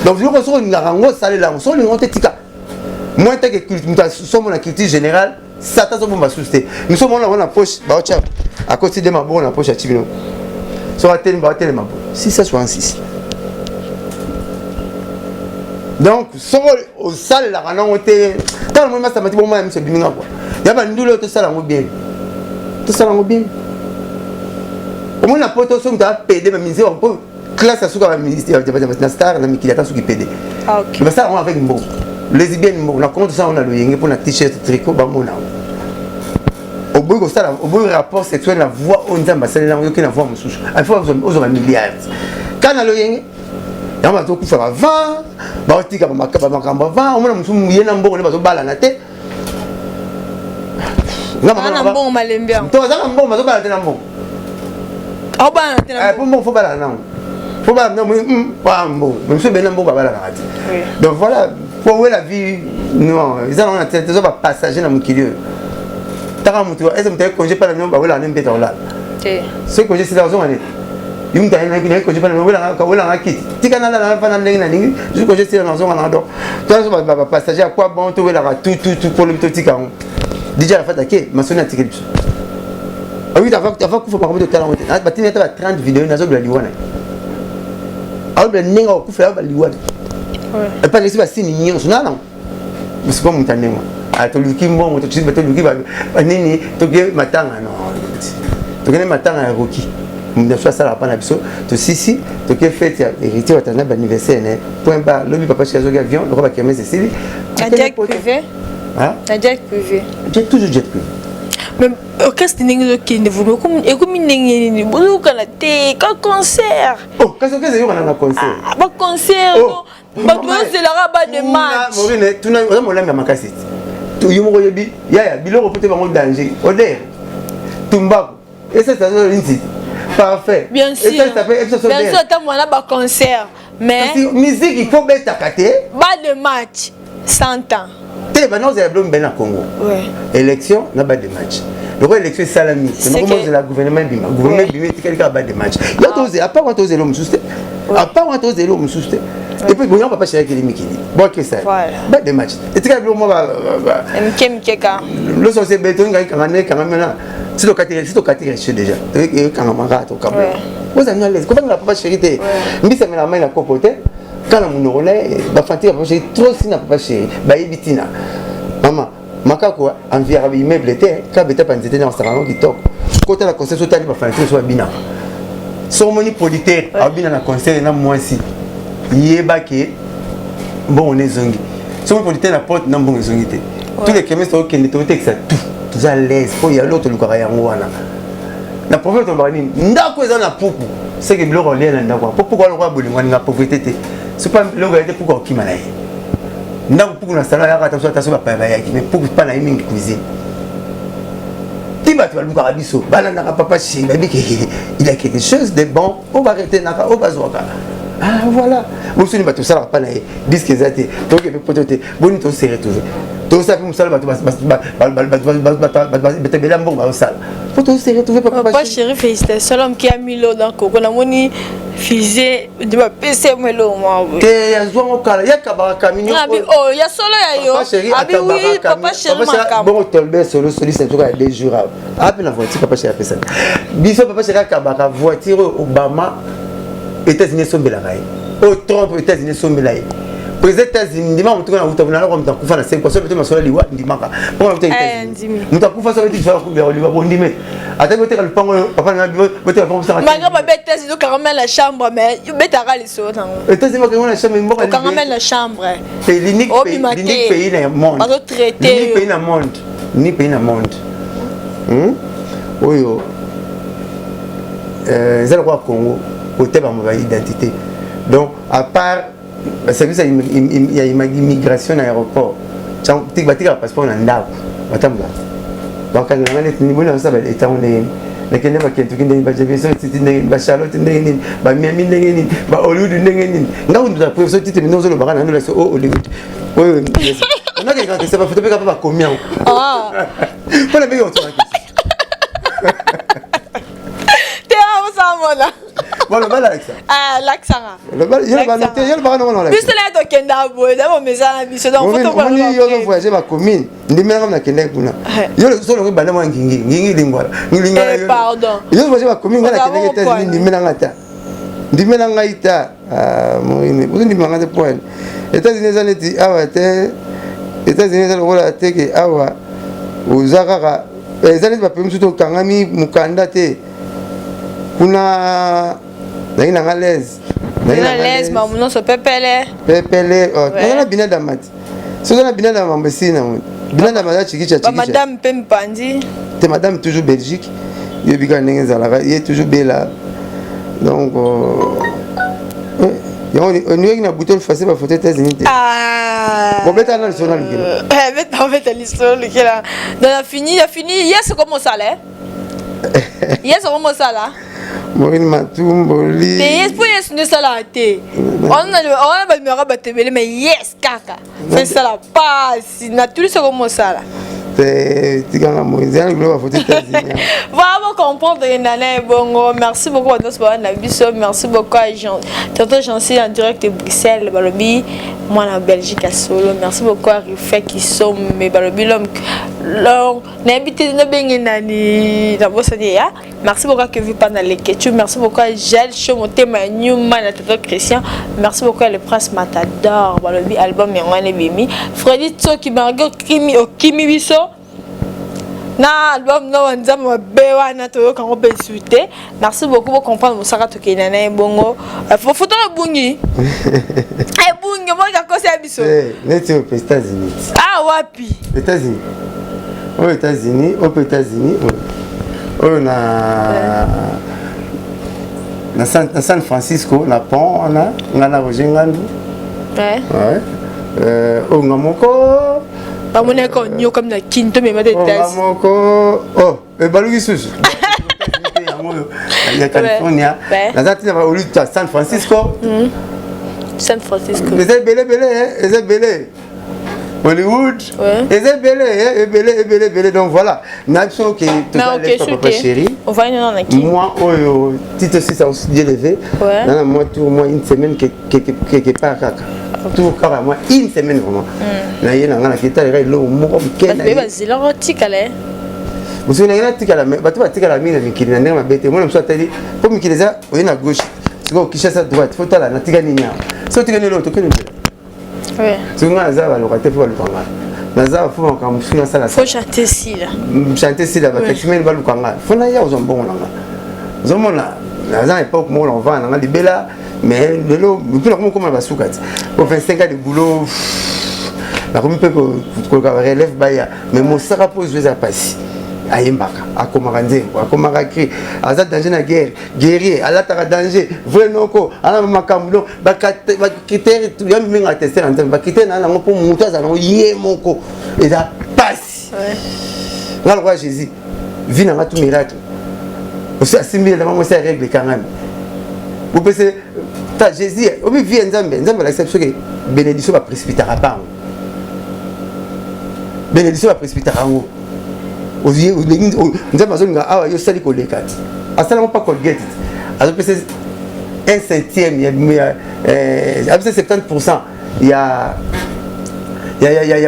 Donc biloko soki olingaka yango, osalela yango, soki olinga te, tika. Moi teke moto asomo na culture générale, satan azobomba susu te. Miso omona yango na poche, baotya akoti de maboko na poche, ati bino soki atelemi, baotelema bo 666. Donc soki osalelaka nango te, tala moi masama ti bomaya miso ebiminga kua ya bandula oyo, tosala yango bien, tosala yango bien. Omoni na poto, soki moto apede baministre mpo classe ya suka na star na mikili, ata soki pede, basala yango avec mbongo, lesbienne mbongo. Na Kongo tosala yango na loyenge mpo na t-shirt, tricot, bamona yango. Oboyi kosala, oboyi rapport sexuel na voix oyo Nzambe asalela yango, yoki na voix mosusu, il faut ozwa bamilliard ka na loyenge. Yango bazokufa bavant, baotika bamakambo avant. Omona mosusu ye na mbongo nde bazobalana te. Na mbongo malembe yango. To aza na mbongo, bazobalana te na mbongo. Aobalana te na Po mbongo, faut balana nango, faut balana mbongo. Mosusu ebele na mbongo, babalanaka te. Donc voilà, po wela vie non, eza nango na te, toza bapassager na mokili oyo. Taka motu ese moto aye congé mpa na bino, bawelaka nde mbeta kolala. Soki congé sila, ozonga neti yo moto aye congé mpa na welanga kiti, tika nalala mpa na ndenge nalingi. Soki congé sila, nazonga nanga. Donc toza so bapassager ya quoi? Bon, towelaka tout tout tout po lobi totika yango. DJ Arafat ake masoni, atikeli biso oyi ava kufa makambo totala yango te. Batindi ata ba 30 video, nazobela liwa na ye, aobela ndenge akokufela baliwa epa lesi basini nyonso na nango. Sikoyo moto andenge toluki mbongo, toluki banini, toke matanga, no tokende matanga ya Roki, moto so asalaka mpa na biso. Tosisi, toke fête ya héritier watana, baanniversaire na ye, point bar. Lobi papa Chéri azoki avion lokola bakermesse esili. Jet privé. Na jet privé. Jet, toujours jet privé. Mais orchestre ndenge ezokende vumi ekomi ndenge nini, boyokana te ka concert? Oh, kasi orchestre eyokana na concert. Ah, baconcert. Oh. Bato bazozelaka ba de match. Morine, tuna, oza molami ya makasi ti yo moko oyebi yaya biloko po te bango danger odeur tumbaku esesa nzi parfait. Bien sûr. Esesa pe bien sûr, ata mwana baconcert, mais kasi musique il faut betaka te. Ba de match 100 ans. Te, bana ozala biloko mibale na Congo: élection na ba de match. Lokola élection esalami, ozela gouvernement ebima, gouvernement ebima, etikali kaka ba de match. Ya tozela, apart wana tozela mosusu te, apart wana tozela mosusu te. Et puis bonyango papa chéri mikili bokesa ba de match etikali biloko mwa. Mike mike ka. Loso se beto ngai kanga ne kanga mena si tokati, si tokati reche déjà, ekangama kaka, tokabula. Ozali na lese kobangela papa chéri te, mbisa mela mai na kopo te kala monoko na ye. Bafanti ya papa chéri trop si na papa chéri bayebi ntina mama makako enviaka baimmeuble te, ka beta pa nzete na osaka yango kitoko. Kotala concert, so otali bafanti so babinaka, so omoni producteur abina na concert na mwasi, yeba ke mbongo na ezongi. Soki producteur na porte na mbongo ezongi te, tous les chemiste okende totekisa tout, toza l'aise mpo ya eloko tolukaka yango wana. Na proverbe tolobaka nini? Ndako eza na puku seke biloko olia na ndako, po puku wana lokola bolingo alinga pauvreté te. Sopa biloko ya te, puku akokima na ye ndako. Puku na salon ayaka ata so bapaya bayaki, mais puku mpa na ye mingi cuisine. Ti bato balukaka biso, balandaka papa chéri, bayebi ke il a quelque chose de bon oyo baretenaka, oyo bazwaka. Ah voilà, bosoni bato osalaka mpa na ye, disque eza te, toyoki mpe poto te. Boni tose retrouve, tosala mpe mosala, bato bato ebele ya mbongo bazosala po tose retrouve. Papa chéri, félicitations, l'homme qui a mis l'eau dans coco. Namoni fusée de bapesa ye eloko moko boye. Te, azwango kala, yakabaka camion. Abi oh, ya solo ya yo. Abi oui, papa chéri makambo. Bongo tolbe solo soliste nzoka ya 2 jours awa ape na voiture papa chéri apesaka biso. Papa chéri akabaka voiture oyo Obama États-Unis esombelaka ye, oyo Trump États-Unis esombela ye, président États-Unis. Ndimaka motuka na wuta naloko moto akufa na sekwa so bete masolo liwa, ndimaka mpo na moto akufa so bete lisolo liwa bondime ata boteka lupango oyo papa na boteka lupango. Malgré babe États-Unis okangama na chambre, mais obetaka lisolo nango. États-Unis bakangama na chambre, mboka. Okangama na chambre. L'unique pays na monde. Bazotraite. L'unique pays na monde, l'unique pays na monde oyo eza lokola Congo, kote bango ba identité. Donc à part service ya immigration na aéroport, batikaka passeport na ndako, batambola bakangela nga neti boni nasala etango ndenge nini, nakende bakentuki ndenge, baJefferson City ndenge nini, baCharlotte ndenge nini, baMiami ndenge nini, baHollywood ndenge nini. Nga kutu preuve so titre mino ozolobaka na ndolakisa o Hollywood oyo nakekaka kesa bafoto mpe kapa bakomi yango mpona ndenge otongaki. Te, osamona. Bon, balakisa. Lakisanga. Yolobaka nango. Biso na tokenda boye na bomesana na biso, donc omoni yo ozovoyage bacommune, ndimelanga nakendaki kuna, yo solongo ebanda mwa ngingi ngingi lingwala. Pardon. Yo voyage bacommune, ngai nakendaki États-Unis, ndimelanga ta, ndimela ngai ta moine, ozondimanga te point. États-Unis eza neti awa te. États-Unis eza lokola te ke awa oza kaka, eza neti bapays mosusu tokangami mokanda te. Kuna nangi nanga l'aise. L'aise, mamu nyonso pepele. Pepele, naza na binadama ti soki oza na binadama, mambo esili nango. Binadama aza chikicha chikicha. Madame mpe mpandi. Te, madame toujours Belgique, yoyebi kaka ndenge ezalaka, ye toujours bela. Donc yango oniweki na butu olfase bafoto États-Unis te, bobeta na lisolo na lukela. Beta, obeta lisolo lukela. Donc afini, afini yes, comme osala yes, comme osala. Morini matumboli. Te, yes mpo yes nde esalaka te. Wana bamimaka bato ebele, mais yes kaka fo esala pasi na tuli soko mosala. Te, tikanga moïse yana biloko bafoto États-Unis. Vraiment comprendre nana ebongo. Merci beaucoup bato nyonso baa na biso. Merci beaucoup à Jean, tonton Jancy en direct de Bruxelles, balobi mwana Belgique ya solo. Merci beaucoup à Rufin Kisombe, balobi l'homme l'homme nayebi te nabenge nani, nabosani ya. Merci beaucoup à Kevin Panda Lekechu. Merci beaucoup à Gel Show Motema Newman à Toto Christian. Merci beaucoup à le Prince Matador. Balobi album yango wana ebimi. Freddy Tsoki Margot Kimi Okimi biso. Na album no nzambe mabe wana toyoka yango mpe esu te. Merci beaucoup, bocomprendre mosaka tokende na ye bongo. Foto na ebungi. Ebungi, omoki akosi ya biso. Neti oyo mpe États-Unis. Ah wapi? États-Unis. Oyo États-Unis, oyo mpe États-Unis, oyo na San Francisco, na pont wana, nga na Roger Ngandu. Ouais. Oyo nga moko. Bamonaka onyoka na Kini to mema te. Nga moko. Oh, ebaluki susu yango ya California. Naza ntina baolu ta San Francisco. San Francisco. Eza ebele ebele, eza ebele. Hollywood, eza ebele, ebele, ebele, ebele. Donc voilà, na biso ke toza papa chéri. Moi oyo tito sisa aussi Dieu levé nana moi tour, moi une semaine quelque part, kaka tour kaka moi une semaine vraiment na ye na nga na ketaleka eloko moko moke. Bazela otikala. Mosuki na ye natikala, bato batikala mingi na mikili na ndenge mabe te. Mona mosu atali mpo mikili eza oye na gauche, sikoyo Kinshasa droite, faut tala natika nini awa. So otika nini eloko, tokende nzela. Soki ngai naza baloka te, fo baluka ngai. Naza fo makambo mosusu nasala. Faut chanter sila. Chanter sila, bataximene baluka ngai, fo naya kozwa mbongo na ngai. Ozomona naza na époque moko na kovanda na ngai libela, mais lelo mpe nakomi okoma na basuka ti po 25 ans de boulot, nakomi mpe koluka relève baya. Mais mosaka mpo ozwi eza mpasi. Ayembaka, akomaka nzembo, akomaka cri, aza danger na guerre, guerrier, alataka danger, vrai noko ana makambo. Donc bacritère ya mingi ateste na nzambe, bacritère na yango mpo moto azala nango ye moko eza pasi. Nga lokola Jésus, vie na nga tout miracle osi asimbi elamba mwasi ya règle ekangami bopese ta Jésus obi vie ya Nzambe. Nzambe alakisa biso ke bénédiction baprécipitaka bango, bénédiction baprécipitaka yango. Nzambe azolinga awa yo osali koleka ti asalango mpa Colgate ti azopesa un cinquième ya apesa 70 % ya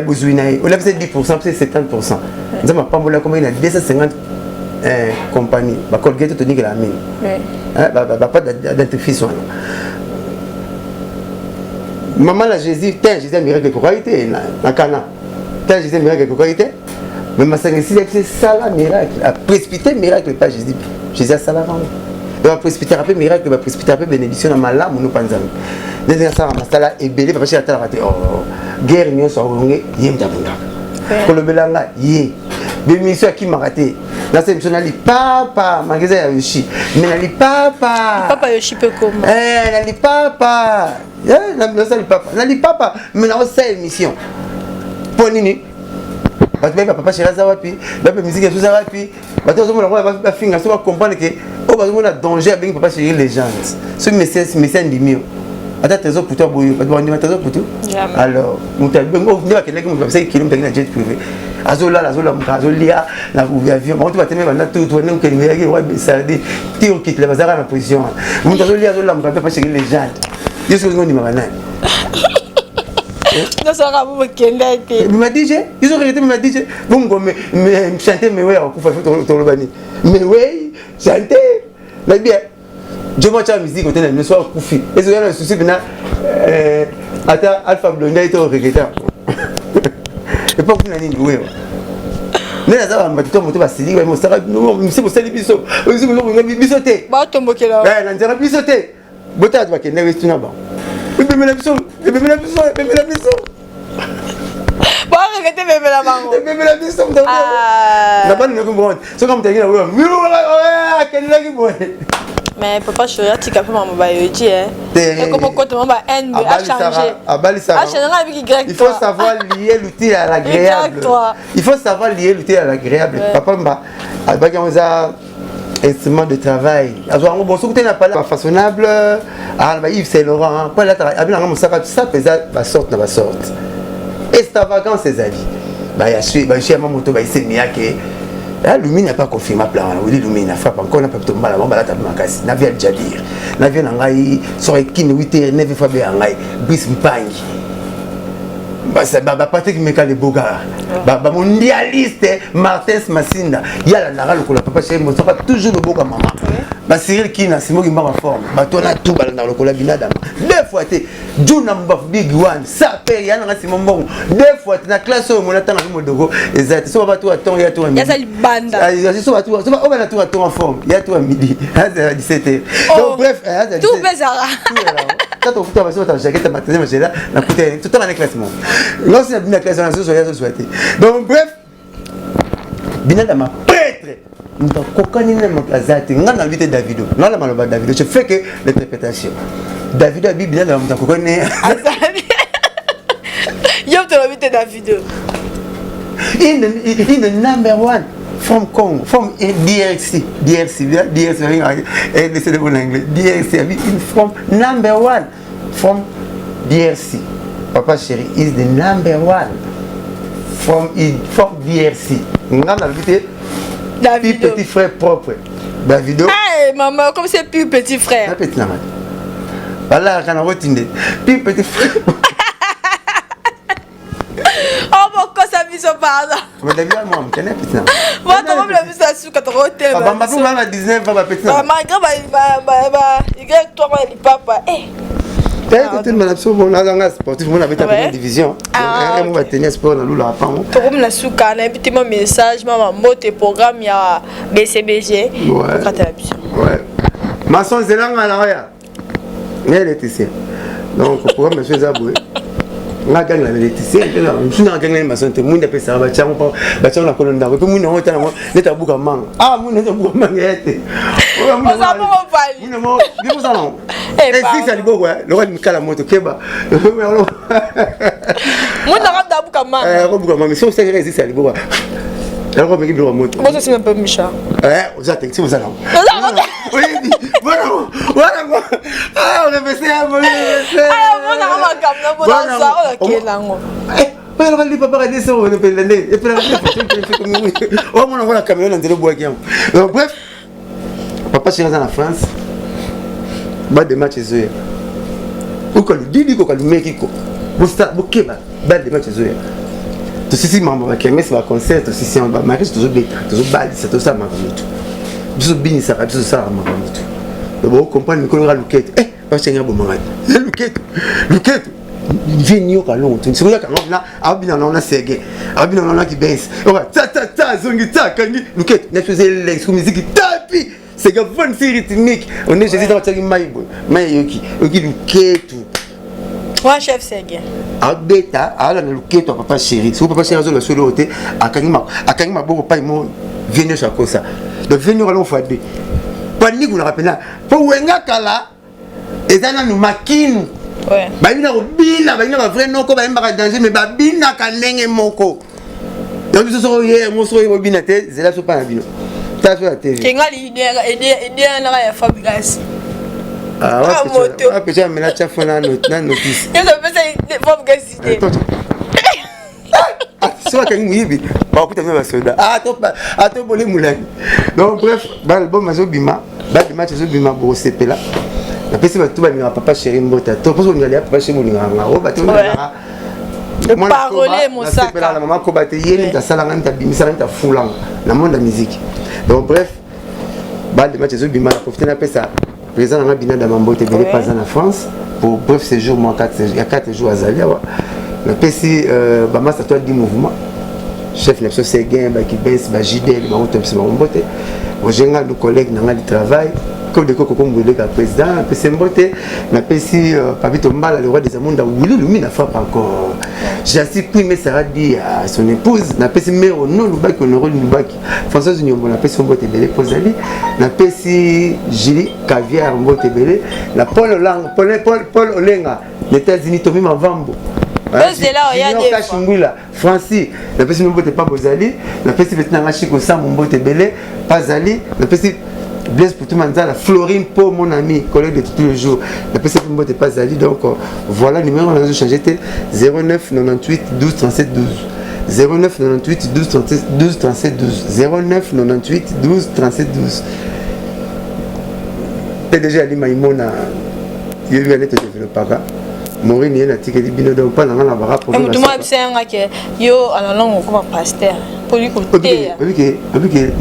bozwi na ye. Olapesa 10 %, apesa 70 %. Nzambe apambola akomaki na 250 compagnie bacolgate tonikela mingi, bapâte dentifrice wana. Mama na Jésus te, Jésus ya miracle ekokaki te na Kana te, Jésus ya miracle ekokaki te. Mais masanga esili, apesi sala miracle, aprécipité miracle epa Jésus. Jésus asalaka yango. Donc baprécipitaka mpe miracle, baprécipitaka mpe bénédiction na malamu no mpa Nzambe. Ndenge asalaka masala ebele, papa chéri atalaka te. Guerre nyonso akolonge ye, moto abundaka kolobela nga ye bémission akimaka te. Nasa émission na lipapa mangeza ya Yoshi, mais na lipapa. Papa Yoshi mpe koma. Na lipapa, nasa lipapa na lipapa, mais naosala émission mpo nini? Bato bayeba papa chéri aza wapi, bape musique esu aza wapi. Bato bazomona ngo bafinga so bacomprendre ke oyo bazomona danger. Abengi papa chéri légende. Soki messi andimi yo, ata Trésor Putu aboyo, bato bandima Trésor Putu. Alors moto nde bakendaki, moto bapesaki kilo, moto aki na jet privé, azolala, azolamuka, azolia na avion. Bango to batemi banda tutu bande kokende yaki sardi ti okitela, bazalaka na position wana. Moto azolia, azolamuka mpe papa chéri légende. Yo soki olingi ondima banani? Nyonso bokende te. Mema DJ, yo soki te mema DJ bongo chante mewe akufa, toloba nini? Mewe chante na bien jomo tya musique ote na miso akufi, ezoya na susi mpena. Ata Alpha Blondy aye to regretter epa kuna nini wewa nde naza bato to moto basiliki mosaka misi bosali biso biso te. Batombokela. Na nzela biso te, botala bato bakendaki esuna bango, ebemela biso, ebemela biso, ebemela biso. Baregretter bemela bango. Ebemela biso na bana noki mbongo. Soki moto alingi na wewa akendaki boye. Mais papa chéri atika mpe mama bayoji ekoma kota mama ba haine, achange. Abalisaka. Achange nga abiki grec. Il faut savoir lier l'utile à l'agréable. Il faut savoir lier l'utile à l'agréable. Papa mba abaki yango eza instrument de travail, azwa yango bon. Soki te na pala façonnable na ba Yves Saint Laurent mpo alataka abinanga mosaka sape, eza basorte na basorte extravagance. Ezali bayoshi ya mamoto baisemi yake. Lumini apa confirma plan wana. Wili Lumini na frappe encore na papito mbala bango balata mpe makasi na vie Aljadir na vie na ngai. Soki ekini 8 9 fois be ya ngai Brice Mpangi, baPatrick Meka le Bogar, bamondialiste Martins Masinda, ye alandaka lokola papa chéri mosaka toujours loboka mama. Bacyril Kina, Simoki Mbanga, forme bato wana tu balandaka lokola binadama deux fois te. Juna Mbafu, big one sape ya nanga Simo Mbongo deux fois te na classe oyo mona ntanga modoko eza te. So bato aton ya to ya libanda. So bato oyo bana to aton en forme ya to à midi, à 17 heures. Donc bref. Tout pesara. Tata ofuta basi bata jaquette maternelle majela na kuta totanga na classe moko. Nga si na bina classe wana zozwa ya zozwa te. Donc bref binadama prêtre moto akokani na moto aza te nga nalobi te davido nga na maloba davido je fais que l'interprétation davido abi binadama moto akokani yo moto olobi te davido in the, in the number one from Congo, from DRC, DRC, DRC, RDC de anglais, DRC, in from number one from DRC. Papa chéri is the number one from, from DRC. Nga na te Davido. Petit frère propre. Davido. Hey, maman, comme c'est plus petit frère. Na petit na Voilà, kana rotinde. Plus petit frère. Oh, bokosa biso pardon. Davido moi, mkene petit na. Bon, tokomela biso ya suka tokotema. Bamba ba 19 ba petit na. Malgré ba ba ba Y toi ya lipapa. Eh. Tete na biso bon azanga sportif mona beta première division. Ah, mo batenia sport na lula pango. Tokomi na suka na yebi te ma message ma mbote programme ya BCBG. Okatela biso. Ouais. Maçon zelanga na oya. Nga électricien. Donc programme biso eza boye. Nga ganga na électricien mosusu na ganga na maçon te mwinda apesaka batiango batiango na kolo ndako epe mwinda yango otala yango neti abuka manga ah mwinda neti abuka manga ya te oza bongo pali mwinda moko bikosala yango ezikisa liboko lokola mikala moto keba mwinda kaka abuka manga akobuka manga soki osalaka ezikisa liboko eloko omeki biloko moto bozosima mpe misha oza te si oza nango oyebi wanango orepese yangomonaka makambo na mpona okende yango oyalaka lipa paka nde soko epela nde epelaka omona ngo na caméra na nzela obwaki yango donc bref papa chéri aza na france ba de match ezoya okaludidi kokalumeki ko bokeba ba de match ezoya tosisi mambo bakermese baconcert tosisi yango bamarise tozobeta tozobalisa tozosala makambo tu biso tobinisaka biso tosalaka makambo tu donc bocomprendre mikolo kaka luketo eh basenga bomanga te luketo luketo vie nioka longo tu soki oyaka ngo na abina na na sege abina na na kibensi oka ta ta ta azongi ta akangi luketo na biso elengi soki miziki tapi sege avandisi rythmique onde jésus ntango atiaki mai boye mai eyoki oyoki luketu wa chef sege abeta alanda luketo ya papa chéri soki papa chéri azoloba solo oyo te akangi maboko pai mo vie nyonso akosa donc vie nyonso alongo fois deux po anikulaka mpena po wenga kala eza nanu makinu bayebi na kobina bayebi na bavrai noko bayembaka danger mais babinaka ndenge moko donc biso soki oye yango soki oye bobina te zela biso mpa na bino tala biso na tv kengali ideanaka ya fabrigas apecha amela chafo na notice soki akangi moyibi bakokuta bino basoda atoboli molangi donc bref baalbum azobima badimatch ezobima bokosepela napesi bato balingaka papa chéri mbota to mposo olingaka papa chéri bolingaka nga o bato olingaka parole na mama koba te ye nini asalanga nini abimisanga nini afulanga na monde ya musique donc bref bande match ezobima na profite napesa président nanga binada mambote ebele mpe aza na france pour bref séjour moi ya 4 jours azali awa napesi bamasa to adi mouvement chef na biso seguin bakibens bajidel bango topesi bango mbote roger ngandu collègue na nga du travail comme de koko kombweleka président napesi mbote napesi papito mbala le roi des amunda wili lumi na frappe encore jasi prime sara dit à son épouse napesi mero no lubaki honoro lubaki françoise nyombo napesi mbote ebele mpo ozali napesi julie caviar mbote ebele na paul olanga paul, paul, paul olenga na états-unis tomi mavambo junior francis napesi mbote pa bozali napesi peti nanga chiko sambo mbote ebele pazali napesi Blaise Poutou Manzala, Florine Po, mon ami, collègue de tous les jours. La PC Mbote pas Ali, donc voilà, le numéro on a changé, 09 98 12 37 12. 09 98 12 37 12 37 12. 09 98 12 37 12. PDG Ali Maïmona, il y a eu te développera. Maureen ye natikeli bino donc mpa na nga na baka moto moko abisa yanga ke yo analongo okoma pasteur poli koteya obike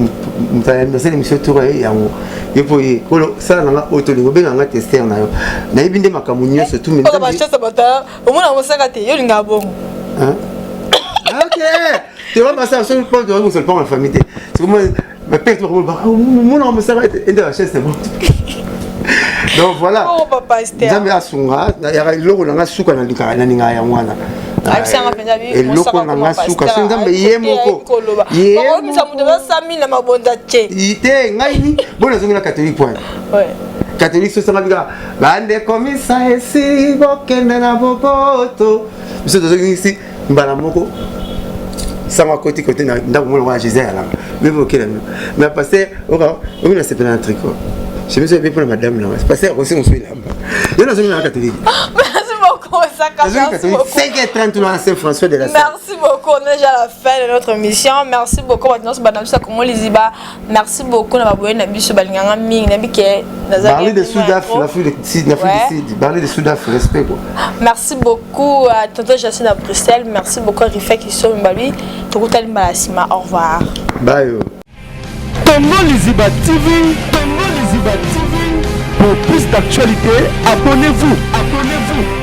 moto asali émission tour ye yango yo mpo ye kolo sala na nga oyo tolingi obenga nga tester na yo nayebi nde makambo nyonso tu bachance bato omona mosaka te yo olingaka bongo ok te basala soki mpo tokoki kosala na famille te mona mosaka ete ende bachance na bango. Donc voilà. Oh, papa Esther. Nzambe asunga, yaka eloko na nga suka na lingaka na lingaka yango wana. Ayebisanga mpenza bi eloko na nga suka soki Nzambe ye moko. Ye moko. Moto basami na mabonza te. Te ngai ni bona zongi na catholique point. Ouais. Catholique sosanga bika bandeko misa esi bokende na boboto. Biso tozongisi mbala moko sango akoti kote na ndako moko lokola jésus ayalaka bebokela bino mais pasteur oka omi nasepela na tricot chemise oyebi mpona madame nanga pasteur akosi mosu elamba yo nazongi na catholique. Merci beaucoup, Osaka. Nazongi Merci beaucoup. catholique 5h30 na Saint François de la Salle. Merci beaucoup, on est déjà à la fin de notre émission. Merci beaucoup, maintenant, c'est Banamsa Congo Liziba. Merci beaucoup, na baboye na biso balinganga mingi na bike. Parler de Sudaf, l'Afrique du Sud, l'Afrique du Sud, parler de Sudaf, respect quoi. Merci beaucoup à Tonton Jacine à Bruxelles, merci beaucoup à Rifek Iso Mbabi. Tokutali mbala sima, au revoir. Bye. Congo Liziba TV, Congo Liziba TV. Pour plus d'actualités, abonnez-vous, abonnez-vous.